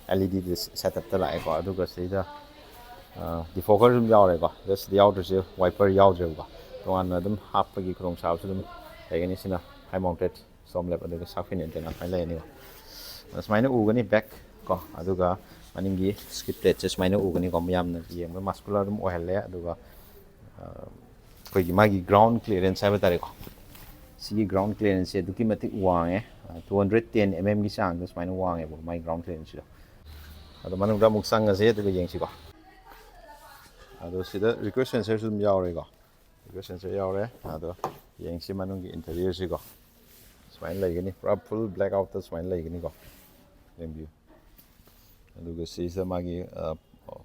LED setup ꯇ ꯂꯥꯛꯑꯦꯀꯣ꯫ ꯑꯗꯨꯒ ꯁꯤꯗ, ꯑ, defogger ꯑꯗꯨꯝ ꯌꯥꯎꯔꯦꯀꯣ꯫ ꯑꯗ ꯁꯤꯗ ꯌꯥꯎꯗ꯭ꯔꯤꯁꯦ wiper ꯌꯥꯎꯗ꯭ꯔꯦꯕꯀꯣ꯫ ꯇꯣꯉꯥꯟꯅ ꯑꯗꯨꯝ ꯍꯥꯞꯄꯒꯤ ꯈꯨꯗꯣꯡꯆꯥꯕꯁꯨ ꯑꯗꯨꯝ ꯂꯩꯒꯅꯤ꯫ ꯁꯤꯅ high mounted stop lamp, ꯑꯗꯨꯒ shark fin antenna ꯁꯨꯃꯥꯏꯅ ꯂꯩꯔꯅꯤꯀꯣ꯫ ꯑꯗ ꯁꯨꯃꯥꯏꯅ ꯎꯒꯅꯤ back ꯀꯣ꯫ ꯑꯗꯨꯒ ꯃꯅꯤꯡꯒꯤ skid plateꯁꯦ ꯁꯨꯃꯥꯏꯅ ꯎꯒꯅꯤꯀꯣ꯫ ꯌꯥꯝꯅ ꯌꯦꯡꯕ muscular ꯑꯗꯨꯝ ꯑꯣꯏꯍꯜꯂꯦ꯫ ꯑꯗꯨꯒ, ꯑ, ꯑꯩꯈꯣꯏꯒꯤ ꯃꯥꯒꯤ ground clearance ꯍꯥꯏꯕ ꯇꯥꯔꯦꯀꯣ꯫ ꯁꯤꯒꯤ ground clearanceꯁꯦ ꯑꯗꯨꯛꯀꯤ ꯃꯇꯤꯛ ꯋꯥꯡꯉꯦ꯫ ꯑ, two hundred ten mmꯒꯤ ꯆꯥꯡꯗ ꯁꯨꯃꯥꯏꯅ ꯋꯥꯡꯉꯦꯕ ꯃꯥꯒꯤ ground clearanceꯁꯤꯗ꯫ ꯑꯗꯣ ꯃꯅꯨꯡꯗ ꯑꯃꯨꯛ ꯆꯪꯉꯁꯦ, ꯑꯗꯨꯒ ꯌꯦꯡꯁꯤꯀꯣ꯫ ꯑꯗꯣ ꯁꯤꯗ request sensorꯁꯨ ꯑꯗꯨꯝ ꯌꯥꯎꯔꯦꯀꯣ꯫ Request sensor ꯌꯥꯎꯔꯦ꯫ ꯑꯗꯣ ꯌꯦꯡꯁꯤ ꯃꯅꯨꯡꯒꯤ interiorꯁꯤꯀꯣ꯫ ꯁꯨꯃꯥꯏꯅ ꯂꯩꯒꯅꯤ, ꯄꯨꯔꯥ full black outꯇ ꯁꯨꯃꯥꯏꯅ ꯂꯩꯒꯅꯤꯀꯣ꯫ ꯌꯦꯡꯕꯤꯌꯨ꯫ ꯑꯗꯨꯒ ꯁꯤꯁꯤꯗ ꯃꯥꯒꯤ, ꯑ,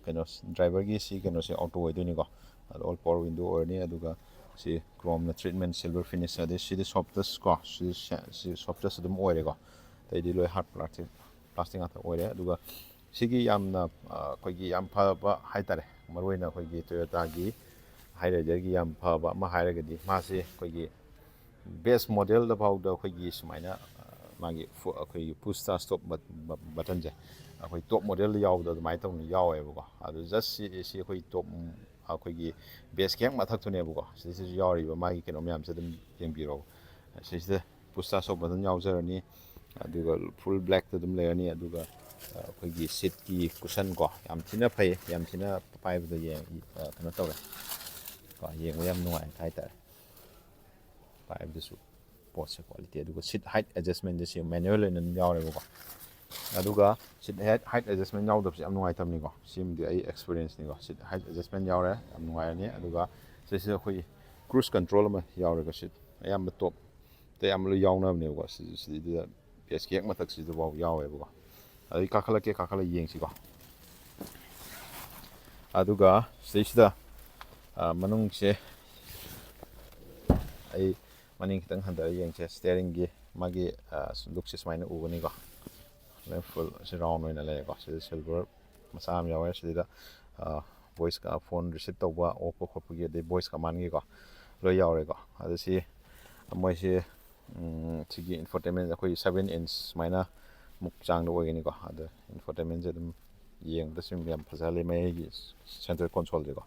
ꯀꯩꯅꯣ, driverꯒꯤ ꯁꯤ ꯀꯩꯅꯣꯁꯦ auto ꯑꯣꯏꯗꯣꯏꯅꯤꯀꯣ꯫ ꯑꯗꯣ all power window ꯑꯣꯏꯔꯅꯤ꯫ ꯑꯗꯨꯒ ꯁꯤ chromeꯅ treatment, silver finish, ꯑꯗꯩ ꯁꯤꯗꯤ soft touch ꯀꯣ, ꯁꯤ, ꯁꯤ soft touch ꯑꯗꯨꯝ ꯑꯣꯏꯔꯦꯀꯣ꯫ ꯑꯇꯩꯗꯤ ꯂꯣꯏ hard plastic, plastic ꯉꯥꯛꯇ ꯑꯣꯏꯔꯦ꯫ ꯑꯗꯨꯒ ꯁꯤꯒꯤ ꯌꯥꯝꯅ, ꯑ, ꯑꯩꯈꯣꯏꯒꯤ ꯌꯥꯝ ꯐꯕ ꯍꯥꯏꯇꯥꯔꯦ, ꯃꯔꯨꯑꯣꯏꯅ ꯑꯩꯈꯣꯏꯒꯤ Toyotaꯒꯤ High Riderꯒꯤ ꯌꯥꯝ ꯐꯕ ꯑꯃ ꯍꯥꯏꯔꯒꯗꯤ ꯃꯥꯁꯦ ꯑꯩꯈꯣꯏꯒꯤ base modelꯗ ꯐꯥꯎꯗ ꯑꯩꯈꯣꯏꯒꯤ ꯁꯨꯃꯥꯏꯅ, ꯑ, ꯃꯥꯒꯤ ꯐꯨ-, ꯑꯩꯈꯣꯏꯒꯤ push start stop ꯕꯠ-, ꯕ-, buttonꯁꯦ ꯑꯩꯈꯣꯏ top modelꯗ ꯌꯥꯎꯕꯗꯣ ꯑꯗꯨꯃꯥꯏꯅ ꯇꯧꯅ ꯌꯥꯎꯋꯦꯕꯀꯣ꯫ ꯑꯗꯨ just ꯁꯤ, ꯁꯤ ꯑꯩꯈꯣꯏ top, ꯑꯩꯈꯣꯏꯒꯤ baseꯀꯤ ꯍꯦꯛ ꯃꯊꯛꯇꯨꯅꯦꯕꯀꯣ꯫ ꯁꯤꯗꯩꯁꯤꯗꯁꯨ ꯌꯥꯎꯔꯤꯕ ꯃꯥꯒꯤ ꯀꯩꯅꯣ ꯃꯌꯥꯝꯁꯦ ꯑꯗꯨꯝ ꯌꯦꯡꯕꯤꯔꯣ꯫ ꯁꯤꯁꯤꯗ push start stop button ꯌꯥꯎꯖꯔꯅꯤ꯫ ꯑꯗꯨꯒ full blackꯇ ꯑꯗꯨꯝ ꯂꯩꯔꯅꯤ꯫ ꯑꯗꯨꯒ ꯑꯩꯈꯣꯏꯒꯤ ꯁꯤꯠꯀꯤ ꯀꯨꯁꯟ ꯀꯣ, ꯌꯥꯝ ꯊꯤꯅ ꯐꯩ, ꯌꯥꯝ ꯊꯤꯅ ꯄꯥꯏꯕꯗ ꯌꯦꯡ ꯀꯩꯅꯣ ꯇꯧꯔꯦ ꯀꯣ, ꯌꯦꯡꯕ ꯌꯥꯝ ꯅꯨꯡꯉꯥꯏ ꯍꯥꯏꯇꯥꯔꯦ꯫ ꯄꯥꯏꯕꯗꯁꯨ ꯄꯣꯠꯁꯦ ꯀ꯭ꯋꯥꯂꯤꯇꯤ꯫ ꯑꯗꯨꯒ ꯁꯤꯠ ꯍꯥꯏꯠ ꯑꯦꯗꯖꯁꯃꯦꯟꯁꯦ ꯁꯤ ꯃꯦꯅꯨꯋꯦꯜ ꯑꯣꯏꯅ ꯑꯗꯨꯝ ꯌꯥꯎꯔꯦꯕꯀꯣ꯫ ꯑꯗꯨꯒ ꯁꯤꯠ ꯍꯥꯏꯠ ꯍꯥꯏꯠ ꯑꯦꯗꯖꯁꯃꯦꯟ ꯌꯥꯎꯗꯕꯁꯦ ꯌꯥꯝ ꯅꯨꯡꯉꯥꯏꯇꯕꯅꯤꯀꯣ꯫ ꯁꯤꯃꯗꯤ ꯑꯩ ꯑꯦꯛꯁꯄꯤꯔꯤꯌꯦꯟꯁꯅꯤꯀꯣ꯫ ꯁꯤꯠ ꯍꯥꯏꯠ ꯑꯦꯗꯖꯁꯃꯦꯟ ꯌꯥꯎꯔꯦ, ꯌꯥꯝ ꯅꯨꯡꯉꯥꯏꯔꯅꯤ꯫ ꯑꯗꯨꯒ ꯁꯤꯁꯤꯗ ꯑꯩꯈꯣꯏ ꯀ꯭ꯔꯨꯁ ꯀꯟꯇ꯭ꯔꯣꯜ ꯑꯃ ꯌꯥꯎꯔꯦꯀꯣ꯫ ꯁꯤꯠ ꯑꯌꯥꯝꯕ ꯇꯣꯞꯇ ꯑꯌꯥꯝꯕ ꯂꯣꯏ ꯌꯥꯎꯅꯕꯅꯦꯕꯀꯣ꯫ ꯁꯤꯗꯩꯗ ꯕꯦꯁꯀꯤ ꯍꯦꯛ ꯃꯊꯛꯁꯤꯗꯐꯥꯎ ꯌꯥꯎꯋꯦꯕꯀꯣ꯫ ꯑꯗꯩ ꯀꯥꯈꯠꯂꯛꯀꯦ, ꯀꯥꯈꯠꯂ ꯌꯦꯡꯁꯤꯀꯣ꯫ ꯑꯗꯨꯒ ꯁꯤꯗꯩꯁꯤꯗ ꯃꯅꯨꯡꯁꯦ ꯑꯩ ꯃꯅꯤꯡ ꯈꯤꯇꯪ ꯍꯟꯊꯔ ꯌꯦꯡꯁꯦ꯫ ꯁ꯭ꯇꯤꯌꯔꯤꯡꯒꯤ ꯃꯥꯒꯤ ꯂꯨꯛꯁꯦ ꯁꯨꯃꯥꯏꯅ ꯎꯒꯅꯤꯀꯣ꯫ ꯂꯣꯏ ꯐꯨꯜ ꯁꯤ ꯔꯥꯎꯟ ꯑꯣꯏꯅ ꯂꯩꯔꯦꯀꯣ꯫ ꯁꯤꯗ ꯁꯤꯜꯚꯔ ꯃꯆꯥ ꯑꯃ ꯌꯥꯎꯋꯦ꯫ ꯁꯤꯗ ꯚꯣꯏꯁ, ꯐꯣꯟ ꯔꯤꯁꯤꯞ ꯇꯧꯕ, ꯑꯣꯛꯄ ꯈꯣꯠꯄꯒꯤ, ꯑꯗꯩ ꯚꯣꯏꯁ ꯀꯃꯥꯟꯒꯤꯀꯣ, ꯂꯣꯏ ꯌꯥꯎꯔꯦꯀꯣ꯫ ꯑꯗ ꯁꯤ ꯃꯣꯏꯁꯤ ꯁꯤꯒꯤ ꯏꯟꯐꯣꯇꯦꯟꯃꯦꯟ ꯑꯩꯈꯣꯏꯒꯤ ꯁꯕꯦꯟ ꯏꯟꯁ ꯁꯨꯃꯥꯏꯅ ꯃꯨꯛ ꯆꯥꯡꯗ ꯑꯣꯏꯒꯅꯤꯀꯣ꯫ ꯑꯗ ꯏꯟꯐꯣꯇꯦꯟꯃꯦꯟꯁꯦ ꯑꯗꯨꯝ ꯌꯦꯡꯕꯗ ꯁꯨꯝ ꯌꯥꯝ ꯐꯖꯍꯜꯂꯤ꯫ ꯃꯌꯥꯏꯒꯤ ꯁꯦꯟꯇꯔ ꯀꯣꯟꯁꯣꯜꯁꯦꯀꯣ,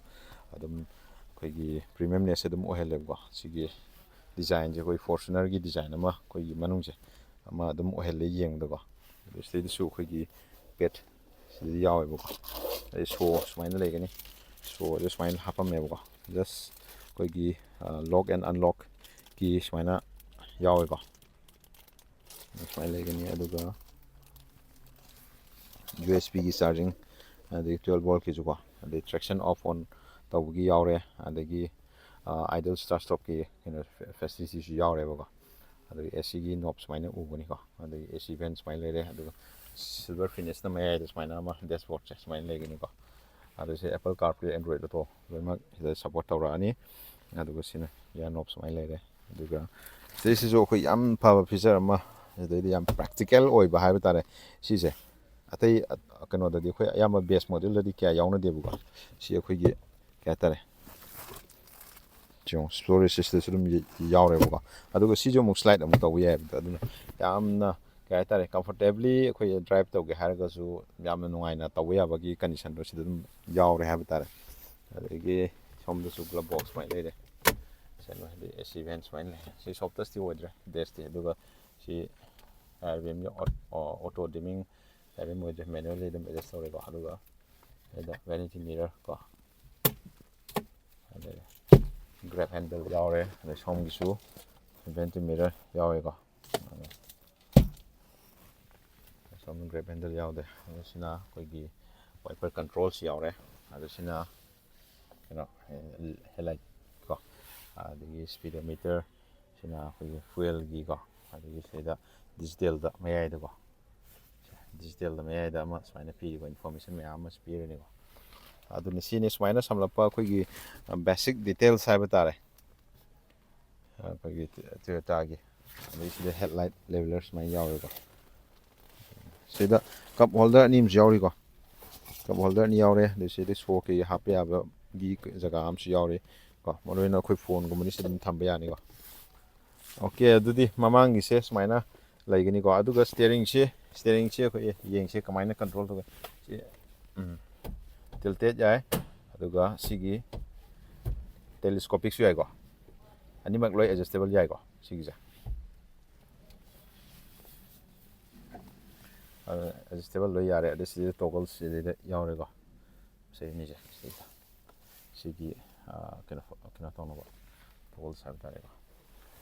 ꯑꯗꯨꯝ ꯑꯩꯈꯣꯏꯒꯤ ꯄ꯭ꯔꯤꯃꯤꯌꯝꯅꯦꯁꯁꯦ ꯑꯗꯨꯝ ꯑꯣꯏꯍꯜꯂꯦꯕꯀꯣ꯫ ꯁꯤꯒꯤ ꯗꯤꯖꯥꯏꯟꯁꯦ ꯑꯩꯈꯣꯏ ꯐꯣꯔꯆꯨꯅꯔꯒꯤ ꯗꯤꯖꯥꯏꯟ ꯑꯃ ꯑꯩꯈꯣꯏꯒꯤ ꯃꯅꯨꯡꯁꯦ ꯑꯃ ꯑꯗꯨꯝ ꯑꯣꯏꯍꯜꯂꯦ ꯌꯦꯡꯕꯗꯀꯣ꯫ ꯑꯗꯨ ꯁꯤꯗꯩꯗꯁꯨ ꯑꯩꯈꯣꯏꯒꯤ ꯄꯦꯠ ꯁꯤꯗ ꯌꯥꯎꯋꯦꯕꯀꯣ꯫ ꯑꯗꯩ ꯁꯣ ꯁꯨꯃꯥꯏꯅ ꯂꯩꯒꯅꯤ꯫ ꯁꯣꯁꯦ ꯁꯨꯃꯥꯏꯅ ꯍꯥꯞꯄꯝꯃꯦꯕꯀꯣ꯫ ꯖꯁ ꯑꯩꯈꯣꯏꯒꯤ ꯂꯣꯛ ꯑꯦꯟ ꯑꯟꯂꯣꯛꯀꯤ ꯁꯨꯃꯥꯏꯅ ꯌꯥꯎꯋꯦꯀꯣ꯫ ꯁꯨꯃꯥꯏꯅ ꯂꯩꯒꯅꯤ꯫ ꯑꯗꯨꯒ ꯌꯨ ꯑꯦꯁ ꯕꯤꯒꯤ ꯆꯥꯔꯖꯤꯡ, ꯑꯗꯒꯤ ꯇ꯭ꯋꯦꯜꯕ ꯚꯣꯜꯠꯀꯤꯁꯨꯀꯣ, ꯑꯗꯩ ꯇ꯭ꯔꯦꯛꯁꯟ ꯑꯣꯐ ꯑꯣꯟ ꯇꯧꯕꯒꯤ ꯌꯥꯎꯔꯦ, ꯑꯗꯒꯤ ꯑꯥꯏꯗꯜ ꯁ꯭ꯇꯥꯔꯠ ꯁ꯭ꯇꯣꯞꯀꯤ ꯀꯩꯅꯣ ꯐꯦꯁꯤꯂꯤꯇꯤꯁꯨ ꯌꯥꯎꯔꯦꯕꯀꯣ꯫ ꯑꯗꯒꯤ ꯑꯦ ꯁꯤꯒꯤ ꯅꯣꯞ ꯁꯨꯃꯥꯏꯅ ꯎꯒꯅꯤꯀꯣ꯫ ꯑꯗꯒꯤ ꯑꯦ ꯁꯤ ꯚꯦꯟ ꯁꯨꯃꯥꯏꯅ ꯂꯩꯔꯦ꯫ ꯑꯗꯨꯒ ꯁꯤꯜꯚꯔ ꯐꯤꯅꯤꯁꯅ ꯃꯌꯥꯏꯗ ꯁꯨꯃꯥꯏꯅ ꯑꯃ ꯗꯦꯁꯕꯣꯔꯗꯁꯦ ꯁꯨꯃꯥꯏꯅ ꯂꯩꯒꯅꯤꯀꯣ꯫ ꯑꯗꯨꯁꯦ Apple CarPlay, Android Auto ꯂꯣꯏꯅꯃꯛ ꯁꯤꯗ ꯁꯞꯄꯣꯔꯠ ꯇꯧꯔꯛꯑꯅꯤ꯫ ꯑꯗꯨꯒ ꯁꯤꯅ ꯏꯌꯥꯔ ꯅꯣꯞ ꯁꯨꯃꯥꯏꯅ ꯂꯩꯔꯦ꯫ ꯑꯗꯨꯒ ꯁꯤꯗꯩꯁꯤꯁꯨ ꯑꯩꯈꯣꯏ ꯌꯥꯝ ꯐꯕ ꯐꯤꯆꯔ ꯑꯃ, ꯑꯗꯩꯗꯤ ꯌꯥꯝ ꯄ꯭ꯔꯦꯛꯇꯤꯀꯦꯜ ꯑꯣꯏꯕ ꯍꯥꯏꯕ ꯇꯥꯔꯦ ꯁꯤꯁꯦ꯫ ꯑꯇꯩ ꯀꯩꯅꯣꯗꯗꯤ, ꯑꯩꯈꯣꯏ ꯑꯌꯥꯝꯕ ꯕꯦꯁ ꯃꯣꯗꯦꯜꯗꯗꯤ ꯀꯌꯥ ꯌꯥꯎꯅꯗꯦꯕꯀꯣ꯫ ꯁꯤ ꯑꯩꯈꯣꯏꯒꯤ ꯀꯩ ꯍꯥꯏꯇꯥꯔꯦ, ꯌꯦꯡꯉꯣ, ꯁ꯭ꯇꯣꯔꯦꯖꯁꯦ ꯁꯤꯗꯁꯨ ꯑꯗꯨꯝ ꯌꯥꯎꯔꯦꯕꯀꯣ꯫ ꯑꯗꯨꯒ ꯁꯤꯁꯨ ꯑꯃꯨꯛ ꯁ꯭ꯂꯥꯏꯠ ꯑꯃꯨꯛ ꯇꯧꯕ ꯌꯥꯏꯕ꯫ ꯑꯗꯨꯅ ꯌꯥꯝꯅ ꯀꯩ ꯍꯥꯏꯇꯥꯔꯦ, ꯀꯝꯐꯣꯔꯇꯦꯕꯂꯤ ꯑꯩꯈꯣꯏ ꯗ꯭ꯔꯥꯏꯚ ꯇꯧꯒꯦ ꯍꯥꯏꯔꯒꯁꯨ ꯌꯥꯝꯅ ꯅꯨꯡꯉꯥꯏꯅ ꯇꯧꯕ ꯌꯥꯕꯒꯤ ꯀꯟꯗꯤꯁꯟꯗꯣ ꯁꯤꯗ ꯑꯗꯨꯝ ꯌꯥꯎꯔꯦ ꯍꯥꯏꯕ ꯇꯥꯔꯦ꯫ ꯑꯗꯒꯤ ꯁꯣꯝꯗꯁꯨ ꯒ꯭ꯂꯞ ꯕꯣꯛꯁ ꯁꯨꯃꯥꯏꯅ ꯂꯩꯔꯦ꯫ ꯀꯩꯅꯣ ꯍꯥꯏꯗꯤ ꯑꯦ ꯁꯤ ꯚꯦꯟ ꯁꯨꯃꯥꯏꯅ ꯂꯩꯔꯦ꯫ ꯁꯤ ꯁꯣꯞ ꯇꯁꯇꯤ ꯑꯣꯏꯗ꯭ꯔꯦ, ꯗꯦꯁꯇꯤ꯫ ꯑꯗꯨꯒ ꯁꯤ ꯑꯥꯔ ꯕꯤ ꯑꯦꯝꯒꯤ ꯑꯣꯇꯣ ꯗꯤꯃꯤꯡ ꯇꯥꯏꯃꯤꯡ ꯑꯣꯏꯗ꯭ꯔꯦ, ꯃꯦꯅꯨꯋꯦꯜꯂꯤ ꯑꯗꯨꯝ ꯑꯦꯗꯖꯁ ꯇꯧꯔꯦꯀꯣ꯫ ꯑꯗꯨꯒ ꯁꯤꯗ ꯚꯦꯅꯤꯇꯤ ꯃꯤꯔꯔ ꯀꯣ, ꯑꯗꯩ ꯒ꯭ꯔꯦꯞ ꯍꯦꯟꯗꯜ ꯌꯥꯎꯔꯦ, ꯑꯗꯩ ꯁꯣꯝꯒꯤꯁꯨ ꯚꯦꯅꯤꯇꯤ ꯃꯤꯔꯔ ꯌꯥꯎꯔꯦꯀꯣ꯫ ꯁꯣꯝ ꯒ꯭ꯔꯦꯞ ꯍꯦꯟꯗꯜ ꯌꯥꯎꯗꯦ꯫ ꯑꯗꯨ ꯁꯤꯅ ꯑꯩꯈꯣꯏꯒꯤ ꯋꯥꯏꯄꯔ ꯀꯟꯇ꯭ꯔꯣꯜꯁꯤ ꯌꯥꯎꯔꯦ꯫ ꯑꯗꯨ ꯁꯤꯅ ꯀꯩꯅꯣ, ꯍꯦꯗꯂꯥꯏꯠ ꯀꯣ, ꯑꯗꯒꯤ ꯁ꯭ꯄꯤꯗꯣꯃꯤꯇꯔ, ꯁꯤꯅ ꯑꯩꯈꯣꯏꯒꯤ ꯐ꯭ꯌꯨꯋꯦꯜꯒꯤꯀꯣ, ꯑꯗꯒꯤ ꯁꯤꯗ ꯗꯤꯖꯤꯇꯦꯜꯗ ꯃꯌꯥꯏꯗꯀꯣ, ꯗꯤꯖꯤꯇꯦꯜꯗ ꯃꯌꯥꯏꯗ ꯑꯃ ꯁꯨꯃꯥꯏꯅ ꯄꯤꯔꯤꯕ ꯏꯟꯐꯣꯔꯃꯦꯁꯟ ꯃꯌꯥꯝ ꯑꯃꯁꯨ ꯄꯤꯔꯅꯤꯀꯣ꯫ ꯑꯗꯨꯅ ꯁꯤꯅꯤ ꯁꯨꯃꯥꯏꯅ ꯁꯝꯂꯞꯄ ꯑꯩꯈꯣꯏꯒꯤ ꯕꯦꯁꯤꯛ ꯗꯤꯇꯦꯜꯁ ꯍꯥꯏꯕ ꯇꯥꯔꯦ꯫ ꯑꯩꯈꯣꯏꯒꯤ ꯇꯣꯌꯣꯇꯥꯒꯤ꯫ ꯑꯗꯩ ꯁꯤꯗ ꯍꯦꯗꯂꯥꯏꯠ ꯂꯦꯕꯦꯂꯔ ꯁꯨꯃꯥꯏꯅ ꯌꯥꯎꯔꯦꯀꯣ꯫ ꯁꯤꯗ ꯀꯞ ꯍꯣꯜꯗꯔ ꯑꯅꯤ ꯑꯃꯁꯨ ꯌꯥꯎꯔꯤꯀꯣ꯫ ꯀꯞ ꯍꯣꯜꯗꯔ ꯑꯅꯤ ꯌꯥꯎꯔꯦ꯫ ꯑꯗꯩ ꯁꯤꯗ ꯁꯣ ꯀꯩ ꯍꯥꯞꯄ ꯌꯥꯕꯒꯤ ꯖꯒꯥ ꯑꯃꯁꯨ ꯌꯥꯎꯔꯤ ꯀꯣ꯫ ꯃꯔꯨ ꯑꯣꯏꯅ ꯑꯩꯈꯣꯏ ꯐꯣꯟꯒꯨꯝꯕꯗꯤ ꯁꯤꯗ ꯑꯗꯨꯝ ꯊꯝꯕ ꯌꯥꯅꯤꯀꯣ꯫ ꯑꯣꯀꯦ, ꯑꯗꯨꯗꯤ ꯃꯃꯥꯡꯒꯤꯁꯦ ꯁꯨꯃꯥꯏꯅ ꯂꯩꯒꯅꯤꯀꯣ꯫ ꯑꯗꯨꯒ ꯁ꯭ꯇꯤꯌꯔꯤꯡꯁꯦ, ꯁ꯭ꯇꯤꯌꯔꯤꯡꯁꯦ ꯑꯩꯈꯣꯏ ꯌꯦꯡꯁꯦ ꯀꯃꯥꯏꯅ ꯀꯟꯇ꯭ꯔꯣꯜ ꯇꯧꯒꯦ꯫ ꯁꯤ, ꯎꯝ, ꯇꯤꯜꯇꯦꯠ ꯌꯥꯏ, ꯑꯗꯨꯒ ꯁꯤꯒꯤ ꯇꯦꯂꯤꯁꯀꯣꯄꯤꯛꯁꯨ ꯌꯥꯏꯀꯣ꯫ ꯑꯅꯤꯃꯛ ꯂꯣꯏ ꯑꯦꯗꯖꯁꯇꯦꯕꯜ ꯌꯥꯏꯀꯣ ꯁꯤꯒꯤꯁꯦ꯫ ꯑꯦꯗꯖꯁꯇꯦꯕꯜ ꯂꯣꯏ ꯌꯥꯔꯦ꯫ ꯑꯗꯩ ꯁꯤꯗ ꯇꯣꯒꯜ ꯁꯤꯗꯩꯗ ꯌꯥꯎꯔꯦꯀꯣ꯫ ꯁꯤ ꯑꯅꯤꯁꯦ ꯁꯤꯗꯩꯗ꯫ ꯁꯤꯒꯤ, ꯑ, ꯀꯩꯅꯣ, ꯀꯩꯅꯣ ꯇꯧꯅꯕ ꯇꯣꯒꯜꯁ ꯍꯥꯏꯕ ꯇꯥꯔꯦꯀꯣ꯫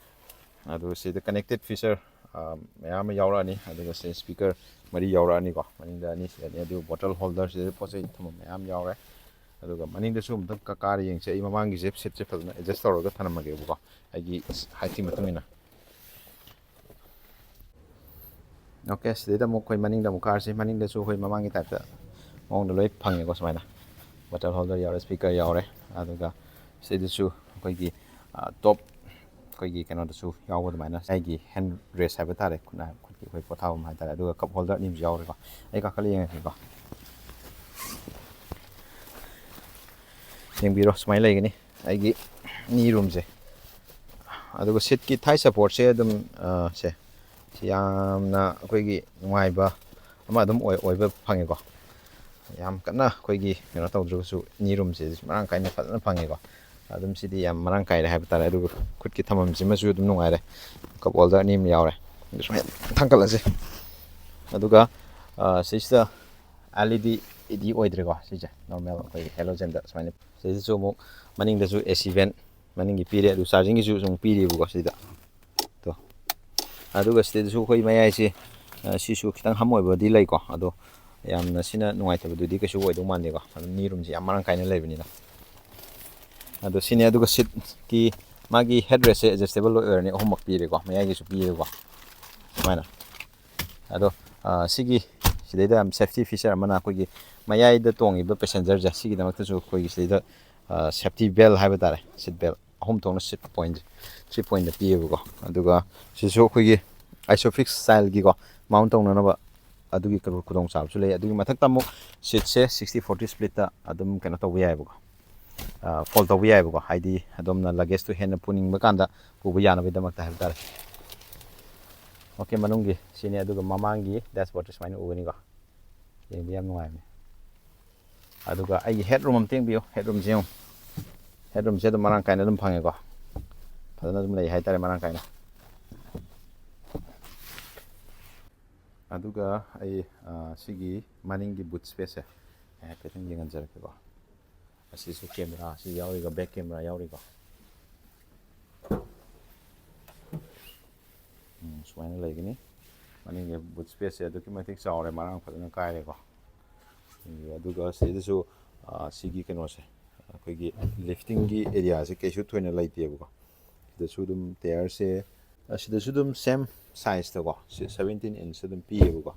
ꯑꯗꯨ ꯁꯤꯗ ꯀꯅꯦꯛꯇꯦꯠ ꯐꯤꯆꯔ, ꯑ, ꯃꯌꯥꯝ ꯑꯃ ꯌꯥꯎꯔꯛꯑꯅꯤ꯫ ꯑꯗꯨꯒ ꯁꯤ ꯁ꯭ꯄꯤꯀꯔ ꯃꯔꯤ ꯌꯥꯎꯔꯛꯑꯅꯤꯀꯣ꯫ ꯃꯅꯤꯡꯗ ꯑꯅꯤ ꯁꯤꯗꯅꯤ꯫ ꯑꯗꯨꯒ ꯕꯣꯇꯜ ꯍꯣꯜꯗꯔꯁꯤꯗ ꯄꯣꯠ ꯆꯩ ꯊꯝꯐꯝ ꯃꯌꯥꯝ ꯌꯥꯎꯔꯦ꯫ ꯑꯗꯨꯒ ꯃꯅꯤꯡꯗꯁꯨ ꯑꯃꯨꯛꯇꯪ ꯀ-, ꯀꯥꯔ ꯌꯦꯡꯁꯦ꯫ ꯑꯩ ꯃꯃꯥꯡꯒꯤ ꯖꯤꯞ ꯁꯤꯠꯁꯦ ꯐꯖꯅ ꯑꯦꯗꯖꯁ ꯇꯧꯔꯒ ꯊꯝꯂꯝꯃꯒꯦꯕꯀꯣ, ꯑꯩꯒꯤ ꯍꯥꯏꯠꯀꯤ ꯃꯇꯨꯡ ꯏꯟꯅ꯫ ꯑꯣꯀꯦ, ꯁꯤꯗꯩꯗ ꯑꯃꯨꯛ ꯑꯩꯈꯣꯏ ꯃꯅꯤꯡꯗ ꯑꯃꯨꯛ ꯀꯥꯔꯁꯤ꯫ ꯃꯅꯤꯡꯗꯁꯨ ꯑꯩꯈꯣꯏ ꯃꯃꯥꯡꯒꯤ ꯇꯥꯏꯞꯇ ꯃꯑꯣꯡꯗ ꯂꯣꯏ ꯐꯪꯉꯦꯀꯣ꯫ ꯁꯨꯃꯥꯏꯅ ꯕꯣꯇꯜ ꯍꯣꯜꯗꯔ ꯌꯥꯎꯔꯦ, ꯁ꯭ꯄꯤꯀꯔ ꯌꯥꯎꯔꯦ, ꯑꯗꯨꯒ ꯁꯤꯗꯁꯨ ꯑꯩꯈꯣꯏꯒꯤ, ꯑ, ꯇꯣꯞ ꯑꯩꯈꯣꯏꯒꯤ ꯀꯩꯅꯣꯗꯁꯨ ꯌꯥꯎꯕ ꯑꯗꯨꯃꯥꯏꯅ ꯑꯩꯒꯤ ꯍꯦꯟ ꯔꯦꯁ ꯍꯥꯏꯕ ꯇꯥꯔꯦ, ꯈꯨꯠꯅ, ꯈꯨꯠꯀꯤ ꯑꯩꯈꯣꯏ ꯄꯣꯊꯥꯐꯝ ꯍꯥꯏ ꯇꯥꯔꯦ꯫ ꯑꯗꯨꯒ ꯀꯞ ꯍꯣꯜꯗꯔ ꯑꯅꯤ ꯑꯃꯁꯨ ꯌꯥꯎꯔꯦꯀꯣ꯫ ꯑꯩ ꯀꯥꯈꯠꯂ ꯌꯦꯡꯉꯛꯀꯦꯀꯣ꯫ ꯌꯦꯡꯕꯤꯔꯣ, ꯁꯨꯃꯥꯏꯅ ꯂꯩꯒꯅꯤ ꯑꯩꯒꯤ ꯅꯤ ꯔꯨꯝꯁꯦ꯫ ꯑꯗꯨꯒ ꯁꯤꯠꯀꯤ ꯊꯥꯏ ꯁꯄꯣꯔꯠꯁꯦ ꯑꯗꯨꯝ, ꯑ, ꯁꯦ, ꯁꯤ ꯌꯥꯝꯅ ꯑꯩꯈꯣꯏꯒꯤ ꯅꯨꯡꯉꯥꯏꯕ ꯑꯃ ꯑꯗꯨꯝ ꯑꯣꯏ-, ꯑꯣꯏꯕ ꯐꯪꯉꯦꯀꯣ꯫ ꯌꯥꯝ ꯀꯟꯅ ꯑꯩꯈꯣꯏꯒꯤ ꯀꯩꯅꯣ ꯇꯧꯗ꯭ꯔꯒꯁꯨ ꯅꯤ ꯔꯨꯝꯁꯦ ꯃꯔꯥꯡ ꯀꯥꯏꯅ ꯐꯖꯅ ꯐꯪꯉꯦꯀꯣ꯫ ꯑꯗꯨꯝ ꯁꯤꯗꯤ ꯌꯥꯝ ꯃꯔꯥꯡ ꯀꯥꯏꯔꯦ ꯍꯥꯏꯕ ꯇꯥꯔꯦ꯫ ꯑꯗꯨꯒ ꯈꯨꯠꯀꯤ ꯊꯝꯐꯝꯁꯤꯃꯁꯨ ꯑꯗꯨꯝ ꯅꯨꯡꯉꯥꯏꯔꯦ꯫ ꯀꯞ ꯍꯣꯜꯗꯔ ꯑꯅꯤ ꯑꯃ ꯌꯥꯎꯔꯦ꯫ ꯑꯗꯨ ꯁꯨꯃꯥꯏꯅ ꯊꯥꯡꯒꯠꯂꯁꯦ꯫ ꯑꯗꯨꯒ, ꯁꯤꯁꯤꯗ ꯑꯦꯜ ꯏ ꯗꯤ ꯑꯣꯏꯗ꯭ꯔꯦꯀꯣ, ꯁꯤꯁꯦ ꯅꯣꯔꯃꯦꯜ ꯑꯩꯈꯣꯏꯒꯤ ꯍꯦꯂꯣꯖꯦꯟꯗ ꯁꯨꯃꯥꯏꯅ꯫ ꯁꯤꯗꯁꯨ ꯑꯃꯨꯛ ꯃꯅꯤꯡꯗꯁꯨ ꯑꯦ ꯁꯤ ꯚꯦꯟ ꯃꯅꯤꯡꯒꯤ ꯄꯤꯔꯦ, ꯑꯗꯨ ꯆꯥꯔꯖꯤꯡꯒꯤꯁꯨ ꯑꯃꯨꯛ ꯄꯤꯔꯤꯕꯀꯣ ꯁꯤꯗ꯫ ꯇꯣ꯫ ꯑꯗꯨꯒ ꯁꯤꯗꯁꯨ ꯑꯩꯈꯣꯏ ꯃꯌꯥꯏꯁꯤ, ꯑ, ꯁꯤꯁꯨ ꯈꯤꯇꯪ ꯍꯝ ꯑꯣꯏꯕꯗꯤ ꯂꯩꯀꯣ, ꯑꯗꯣ ꯌꯥꯝꯅ ꯁꯤꯅ ꯅꯨꯡꯉꯥꯏꯇꯕꯗꯨꯗꯤ ꯀꯩꯁꯨ ꯑꯣꯏꯗꯧ ꯃꯥꯟꯗꯦꯀꯣ, ꯑꯗꯨꯝ ꯅꯤ ꯔꯨꯝꯁꯤ ꯌꯥꯝ ꯃꯔꯥꯡ ꯀꯥꯏꯅ ꯂꯩꯕꯅꯤꯅ꯫ ꯑꯗꯣ ꯁꯤꯅꯦ, ꯑꯗꯨꯒ ꯁꯤꯠꯀꯤ ꯃꯥꯒꯤ ꯍꯦꯠ ꯔꯦꯁꯁꯦ ꯑꯦꯗꯖꯁꯇꯦꯕꯜ ꯂꯣꯏ ꯑꯣꯏꯔꯅꯤ, ꯑꯍꯨꯝꯃꯛ ꯄꯤꯔꯦꯀꯣ, ꯃꯌꯥꯏꯒꯤꯁꯨ ꯄꯤꯔꯦꯀꯣ ꯁꯨꯃꯥꯏꯅ꯫ ꯑꯗꯣ, ꯑ, ꯁꯤꯒꯤ ꯁꯤꯗꯩꯗ ꯌꯥꯝ ꯁꯦꯐꯇꯤ ꯐꯤꯆꯔ ꯑꯃꯅ ꯑꯩꯈꯣꯏꯒꯤ ꯃꯌꯥꯏꯗ ꯇꯣꯡꯉꯤꯕ ꯄꯦꯁꯦꯟꯖꯔꯁꯦ ꯁꯤꯒꯤꯗꯃꯛꯇꯁꯨ ꯑꯩꯈꯣꯏꯒꯤ ꯁꯤꯗꯩꯗ, ꯑ, ꯁꯦꯐꯇꯤ ꯕꯦꯜ ꯍꯥꯏꯕ ꯇꯥꯔꯦ, ꯁꯤꯠ ꯕꯦꯜ ꯑꯍꯨꯝ ꯊꯣꯛꯅ ꯁꯤꯠ ꯄꯣꯏꯟ, ꯊ꯭ꯔꯤ ꯄꯣꯏꯟꯗ ꯄꯤꯌꯦꯕꯀꯣ꯫ ꯑꯗꯨꯒ ꯁꯤꯁꯨ ꯑꯩꯈꯣꯏꯒꯤ ꯑꯥꯏꯁꯣꯐꯤꯛꯁ ꯁ꯭ꯇꯥꯏꯜꯒꯤꯀꯣ, ꯃꯥꯎꯟ ꯇꯧꯅꯅꯕ ꯑꯗꯨꯒꯤ ꯈꯨꯗꯣꯡꯆꯥꯕꯁꯨ ꯂꯩ꯫ ꯑꯗꯨꯒꯤ ꯃꯊꯛꯇ ꯑꯃꯨꯛ ꯁꯤꯠꯁꯦ ꯁꯤꯛꯁꯇꯤ ꯐꯣꯔꯇꯤ ꯁ꯭ꯄ꯭ꯂꯤꯠꯇ ꯑꯗꯨꯝ ꯀꯩꯅꯣ ꯇꯧꯕ ꯌꯥꯏꯑꯕꯀꯣ, ꯐꯣꯜ ꯇꯧꯕ ꯌꯥꯏꯑꯕꯀꯣ, ꯍꯥꯏꯗꯤ ꯑꯗꯣꯝꯅ ꯂꯒꯦꯖꯇꯨ ꯍꯦꯟꯅ ꯄꯨꯅꯤꯡꯕ ꯀꯥꯟꯗ ꯄꯨꯕ ꯌꯥꯅꯕꯒꯤꯗꯃꯛꯇ ꯍꯥꯏꯕ ꯇꯥꯔꯦ꯫ ꯑꯣꯀꯦ, ꯃꯅꯨꯡꯒꯤ ꯁꯤꯅꯤ, ꯑꯗꯨꯒ ꯃꯃꯥꯡꯒꯤ ꯗꯦꯁꯕꯣꯔꯗꯇ ꯁꯨꯃꯥꯏꯅ ꯎꯒꯅꯤꯀꯣ, ꯌꯦꯡꯕ ꯌꯥꯝ ꯅꯨꯡꯉꯥꯏꯕꯅꯤ꯫ ꯑꯗꯨꯒ ꯑꯩꯒꯤ ꯍꯦꯠ ꯔꯨꯝ ꯑꯝꯇ ꯌꯦꯡꯕꯤꯌꯨ, ꯍꯦꯠ ꯔꯨꯝꯁꯦ ꯌꯦꯡꯉꯨ, ꯍꯦꯠ ꯔꯨꯝꯁꯦ ꯑꯗꯨꯝ ꯃꯔꯥꯡ ꯀꯥꯏꯅ ꯑꯗꯨꯝ ꯐꯪꯉꯦꯀꯣ, ꯐꯖꯅ ꯑꯗꯨꯝ ꯂꯩ ꯍꯥꯏꯇꯥꯔꯦ, ꯃꯔꯥꯡ ꯀꯥꯏꯅ꯫ ꯑꯗꯨꯒ ꯑꯩ, ꯑ, ꯁꯤꯒꯤ ꯃꯅꯤꯡꯒꯤ ꯕꯨꯠ ꯁ꯭ꯄꯦꯁꯁꯦ ꯑꯩ ꯍꯥꯏꯐꯦꯠꯇꯪ ꯌꯦꯡꯍꯟꯖꯔꯛꯀꯦꯀꯣ꯫ ꯑꯁꯤꯁꯨ ꯀꯦꯃꯦꯔꯥ ꯑꯁꯤ ꯌꯥꯎꯔꯤꯀꯣ, ꯕꯦꯛ ꯀꯦꯃꯦꯔꯥ ꯌꯥꯎꯔꯤꯀꯣ꯫ ꯎꯝ, ꯁꯨꯃꯥꯏꯅ ꯂꯩꯒꯅꯤ꯫ ꯃꯅꯤꯡꯒꯤ ꯕꯨꯠ ꯁ꯭ꯄꯦꯁꯁꯦ ꯑꯗꯨꯛꯀꯤ ꯃꯇꯤꯛ ꯆꯥꯎꯔꯦ, ꯃꯔꯥꯡ ꯐꯖꯅ ꯀꯥꯏꯔꯦꯀꯣ꯫ ꯑꯗꯨꯒ ꯁꯤꯗꯁꯨ, ꯑ, ꯁꯤꯒꯤ ꯀꯩꯅꯣꯁꯦ, ꯑꯩꯈꯣꯏꯒꯤ ꯂꯤꯐꯇꯤꯡꯒꯤ ꯑꯦꯔꯤꯌꯥꯁꯦ ꯀꯩꯁꯨ ꯊꯣꯏꯅ ꯂꯩꯇꯦꯕꯀꯣ꯫ ꯁꯤꯗꯁꯨ ꯑꯗꯨꯝ ꯇꯌꯥꯔꯁꯦ, ꯑ, ꯁꯤꯗꯁꯨ ꯑꯗꯨꯝ ꯁꯦꯝ ꯁꯥꯏꯖꯇꯀꯣ, ꯁꯤ ꯁꯕꯦꯟꯇꯤꯟ ꯏꯟꯁ ꯑꯗꯨꯝ ꯄꯤꯌꯦꯕꯀꯣ꯫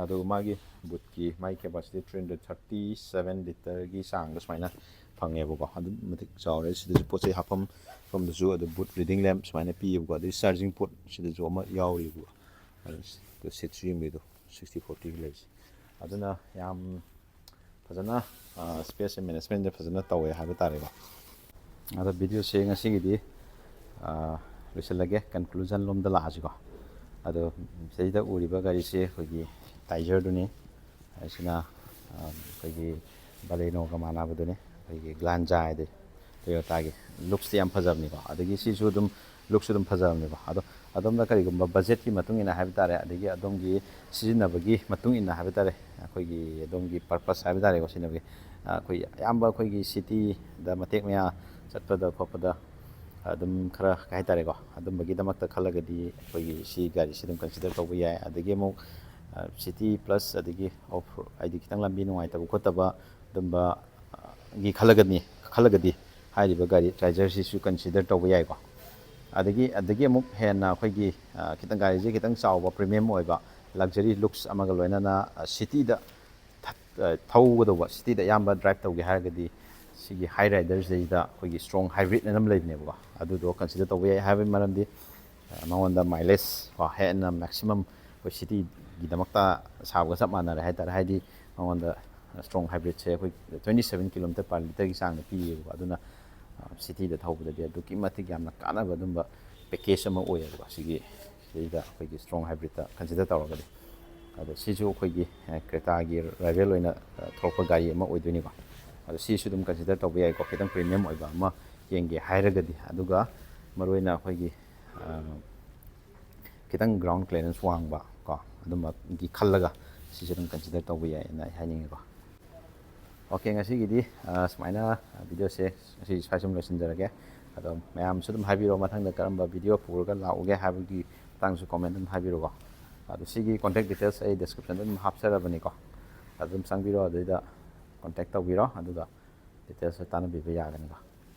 ꯑꯗꯨꯒ ꯃꯥꯒꯤ ꯕꯨꯠꯀꯤ ꯃꯥꯒꯤ capacity three hundred thirty seven ꯂꯤꯇꯔꯒꯤ ꯆꯥꯡꯗ ꯁꯨꯃꯥꯏꯅ ꯐꯪꯉꯦꯕꯀꯣ꯫ ꯑꯗꯨꯝ ꯃꯇꯤꯛ ꯆꯥꯎꯔꯦ꯫ ꯁꯤꯗꯁꯨ ꯄꯣꯠ ꯆꯩ ꯍꯥꯞꯐꯝ ꯁꯣꯝꯗꯁꯨ ꯑꯗꯨꯝ ꯕꯨꯠ ꯔꯤꯗꯤꯡ ꯂꯦꯝꯞ ꯁꯨꯃꯥꯏꯅ ꯄꯤꯌꯦꯕꯀꯣ꯫ ꯑꯗꯨꯒꯤ ꯆꯥꯔꯖꯤꯡ ꯄꯣꯠ ꯁꯤꯗꯁꯨ ꯑꯃ ꯌꯥꯎꯔꯤꯕꯀꯣ꯫ ꯑꯗꯨ ꯁꯤꯠꯁꯨ ꯌꯦꯡꯕꯤꯗꯣ, ꯁꯤꯛꯁꯇꯤ ꯐꯣꯔꯇꯤꯒꯤ ꯂꯩꯔꯤꯁꯦ꯫ ꯑꯗꯨꯅ ꯌꯥꯝ ꯐꯖꯅ, ꯑ, ꯁ꯭ꯄꯦꯁꯁꯦ ꯃꯦꯅꯦꯖꯃꯦꯟꯁꯦ ꯐꯖꯅ ꯇꯧꯋꯦ ꯍꯥꯏꯕ ꯇꯥꯔꯦꯀꯣ꯫ ꯑꯗꯣ ꯚꯤꯗꯤꯑꯣꯁꯦ ꯉꯁꯤꯒꯤꯗꯤ, ꯑ, ꯂꯣꯏꯁꯤꯜꯂꯒꯦ, ꯀꯟꯀ꯭ꯂꯨꯖꯟ ꯂꯣꯝꯗ ꯂꯥꯛꯑꯁꯤꯀꯣ꯫ ꯑꯗꯣ ꯁꯤꯗꯩꯗ ꯎꯔꯤꯕ ꯒꯥꯔꯤꯁꯦ ꯑꯩꯈꯣꯏꯒꯤ ꯇꯥꯏꯖꯔꯗꯨꯅꯤ꯫ ꯑꯁꯤꯅ, ꯑ, ꯑꯩꯈꯣꯏꯒꯤ ꯕꯂꯦꯅꯣꯒ ꯃꯥꯟꯅꯕꯗꯨꯅꯤ, ꯑꯩꯈꯣꯏꯒꯤ ꯒ꯭ꯂꯥꯟꯖꯥ ꯍꯥꯏꯗꯤ ꯇꯣꯌꯣꯇꯥꯒꯤ꯫ ꯂꯨꯛꯁꯇꯤ ꯌꯥꯝ ꯐꯖꯕꯅꯤꯀꯣ꯫ ꯑꯗꯒꯤ ꯁꯤꯁꯨ ꯑꯗꯨꯝ ꯂꯨꯛꯁꯨ ꯑꯗꯨꯝ ꯐꯖꯕꯅꯦꯕ꯫ ꯑꯗꯣ ꯑꯗꯣꯝꯅ ꯀꯔꯤꯒꯨꯝꯕ ꯕꯖꯦꯠꯀꯤ ꯃꯇꯨꯡ ꯏꯟꯅ ꯍꯥꯏꯕ ꯇꯥꯔꯦ, ꯑꯗꯒꯤ ꯑꯗꯣꯝꯒꯤ ꯁꯤꯖꯤꯟꯅꯕꯒꯤ ꯃꯇꯨꯡ ꯏꯟꯅ ꯍꯥꯏꯕ ꯇꯥꯔꯦ, ꯑꯩꯈꯣꯏꯒꯤ ꯑꯗꯣꯝꯒꯤ ꯄꯔꯄꯁ ꯍꯥꯏꯕ ꯇꯥꯔꯦꯀꯣ, ꯁꯤꯖꯤꯟꯅꯕꯒꯤ, ꯑꯩꯈꯣꯏ ꯑꯌꯥꯝꯕ ꯑꯩꯈꯣꯏꯒꯤ ꯁꯤꯇꯤꯗ ꯃꯇꯦꯛ ꯃꯌꯥ ꯆꯠꯄꯗ ꯈꯣꯠꯄꯗ ꯑꯗꯨꯝ ꯈꯔ ꯀꯩ ꯍꯥꯏꯇꯥꯔꯦꯀꯣ, ꯑꯗꯨꯝꯕꯒꯤꯗꯃꯛꯇ ꯈꯜꯂꯒꯗꯤ ꯑꯩꯈꯣꯏꯒꯤ ꯁꯤ ꯒꯥꯔꯤꯁꯤ ꯑꯗꯨꯝ ꯀꯟꯁꯤꯗꯔ ꯇꯧꯕ ꯌꯥꯏ꯫ ꯑꯗꯒꯤ ꯑꯃꯨꯛ ꯁꯤꯇꯤ ꯄ꯭ꯂꯁ ꯑꯗꯒꯤ ꯑꯣꯐ ꯍꯥꯏꯗꯤ ꯈꯤꯇꯪ ꯂꯝꯕꯤ ꯅꯨꯡꯉꯥꯏꯇꯕ ꯈꯣꯠꯇꯕ ꯑꯗꯨꯝꯕ ꯒꯤ ꯈꯜꯂꯒꯅꯤ ꯈꯜꯂꯒꯗꯤ ꯍꯥꯏꯔꯤꯕ ꯒꯥꯔꯤ ꯔꯥꯏꯖꯔꯁꯤꯁꯨ ꯀꯟꯁꯤꯗꯔ ꯇꯧꯕ ꯌꯥꯏꯀꯣ꯫ ꯑꯗꯒꯤ ꯑꯗꯒꯤ ꯑꯃꯨꯛ ꯍꯦꯟꯅ ꯑꯩꯈꯣꯏꯒꯤ ꯈꯤꯇꯪ ꯒꯥꯔꯤꯁꯦ ꯈꯤꯇꯪ ꯆꯥꯎꯕ ꯄ꯭ꯔꯤꯃꯤꯌꯝ ꯑꯣꯏꯕ ꯂꯛꯖꯔꯤ ꯂꯨꯛꯁ ꯑꯃꯒ ꯂꯣꯏꯅꯅ ꯁꯤꯇꯤꯗ ꯊꯧꯒꯗꯧꯕ, ꯁꯤꯇꯤꯗ ꯑꯌꯥꯝꯕ ꯗ꯭ꯔꯥꯏꯚ ꯇꯧꯒꯦ ꯍꯥꯏꯔꯒꯗꯤ ꯁꯤꯒꯤ ꯍꯥꯏ ꯔꯥꯏꯗꯔꯁꯤꯗꯩꯗ ꯑꯩꯈꯣꯏꯒꯤ ꯁ꯭ꯇ꯭ꯔꯣꯡ ꯍꯥꯏꯕ꯭ꯔꯤꯠ ꯑꯅ ꯑꯃ ꯂꯩꯕꯅꯦꯕꯀꯣ, ꯑꯗꯨꯗꯣ ꯀꯟꯁꯤꯗꯔ ꯇꯧꯕ ꯌꯥꯏ꯫ ꯍꯥꯏꯕꯒꯤ ꯃꯔꯝꯗꯤ ꯃꯉꯣꯟꯗ ꯃꯥꯏꯂꯦꯖ ꯀꯣ ꯍꯦꯟꯅ ꯃꯦꯛꯁꯤꯃꯝ ꯑꯩꯈꯣꯏ ꯁꯤꯇꯤꯒꯤꯗꯃꯛꯇ ꯁꯥꯕꯒ ꯆꯞ ꯃꯥꯟꯅꯔꯦ ꯍꯥꯏꯇꯥꯔꯦ꯫ ꯍꯥꯏꯗꯤ ꯃꯉꯣꯟꯗ ꯁ꯭ꯇ꯭ꯔꯣꯡ ꯍꯥꯏꯕ꯭ꯔꯤꯠꯁꯦ ꯑꯩꯈꯣꯏ twenty seven kilometer per litreꯒꯤ ꯆꯥꯡꯗ ꯄꯤꯌꯦꯕꯀꯣ꯫ ꯑꯗꯨꯅ ꯁꯤꯇꯤꯗ ꯊꯧꯕꯗꯗꯤ ꯑꯗꯨꯛꯀꯤ ꯃꯇꯤꯛ ꯌꯥꯝꯅ ꯀꯥꯟꯅꯕ ꯑꯗꯨꯝꯕ ꯄꯦꯀꯦꯖ ꯑꯃ ꯑꯣꯏꯌꯦꯕꯀꯣ꯫ ꯁꯤꯒꯤ ꯁꯤꯗꯩꯗ ꯑꯩꯈꯣꯏꯒꯤ ꯁ꯭ꯇ꯭ꯔꯣꯡ ꯍꯥꯏꯕ꯭ꯔꯤꯠꯇ ꯀꯟꯁꯤꯗꯔ ꯇꯧꯔꯒꯗꯤ꯫ ꯑꯗꯣ ꯁꯤꯁꯨ ꯑꯩꯈꯣꯏꯒꯤ ꯀ꯭ꯔꯦꯇꯥꯒꯤ ꯔꯥꯏꯚꯦꯜ ꯑꯣꯏꯅ ꯊꯣꯛꯂꯛꯄ ꯒꯥꯔꯤ ꯑꯃ ꯑꯣꯏꯗꯣꯏꯅꯤꯀꯣ꯫ ꯑꯗꯣ ꯁꯤꯁꯨ ꯑꯗꯨꯝ ꯀꯟꯁꯤꯗꯔ ꯇꯧꯕ ꯌꯥꯏꯀꯣ, ꯈꯤꯇꯪ ꯄ꯭ꯔꯤꯃꯤꯌꯝ ꯑꯣꯏꯕ ꯑꯃ ꯌꯦꯡꯒꯦ ꯍꯥꯏꯔꯒꯗꯤ꯫ ꯑꯗꯨꯒ ꯃꯔꯨꯑꯣꯏꯅ ꯑꯩꯈꯣꯏꯒꯤ ꯈꯤꯇꯪ ꯒ꯭ꯔꯥꯎꯟ ꯀ꯭ꯂꯤꯌꯔꯦꯟꯁ ꯋꯥꯡꯕ ꯀꯣ, ꯑꯗꯨꯝꯕꯒꯤ ꯈꯜꯂꯒ ꯁꯤꯁꯨ ꯑꯗꯨꯝ ꯀꯟꯁꯤꯗꯔ ꯇꯧꯕ ꯌꯥꯏꯅ ꯑꯩ ꯍꯥꯏꯅꯤꯡꯉꯤꯀꯣ꯫ ꯑꯣꯀꯦ, ꯉꯁꯤꯒꯤꯗꯤ ꯁꯨꯃꯥꯏꯅ ꯚꯤꯗꯤꯑꯣꯁꯦ ꯉꯁꯤ ꯁ꯭ꯋꯥꯏ ꯁꯨꯝ ꯂꯣꯏꯁꯤꯟꯖꯔꯒꯦ꯫ ꯑꯗꯣ ꯃꯌꯥꯝꯁꯨ ꯑꯗꯨꯝ ꯍꯥꯏꯕꯤꯔꯛꯑꯣ, ꯃꯊꯪꯗ ꯀꯔꯝꯕ ꯚꯤꯗꯤꯑꯣ ꯄꯨꯔꯒ ꯂꯥꯛꯎꯒꯦ ꯍꯥꯏꯕꯒꯤ ꯃꯇꯥꯡꯁꯨ ꯀꯣꯃꯦꯟ ꯑꯗꯨꯝ ꯍꯥꯏꯕꯤꯔꯛꯑꯣꯀꯣ꯫ ꯑꯗꯣ ꯁꯤꯒꯤ ꯀꯣꯟꯇꯦꯛ ꯗꯤꯇꯦꯜꯁ ꯑꯩ ꯗꯤꯁꯀ꯭ꯔꯤꯞꯁꯟꯗ ꯑꯗꯨꯝ ꯍꯥꯞꯆꯔꯕꯅꯤꯀꯣ꯫ ꯑꯗꯨꯝ ꯆꯪꯕꯤꯔꯣ, ꯑꯗꯨꯏꯗ ꯀꯣꯟꯇꯦꯛ ꯇꯧꯕꯤꯔꯣ, ꯑꯗꯨꯒ ꯗꯤꯇꯦꯜꯁꯇ ꯇꯥꯟꯅꯕꯤꯕ ꯌꯥꯒꯅꯤꯀꯣ꯫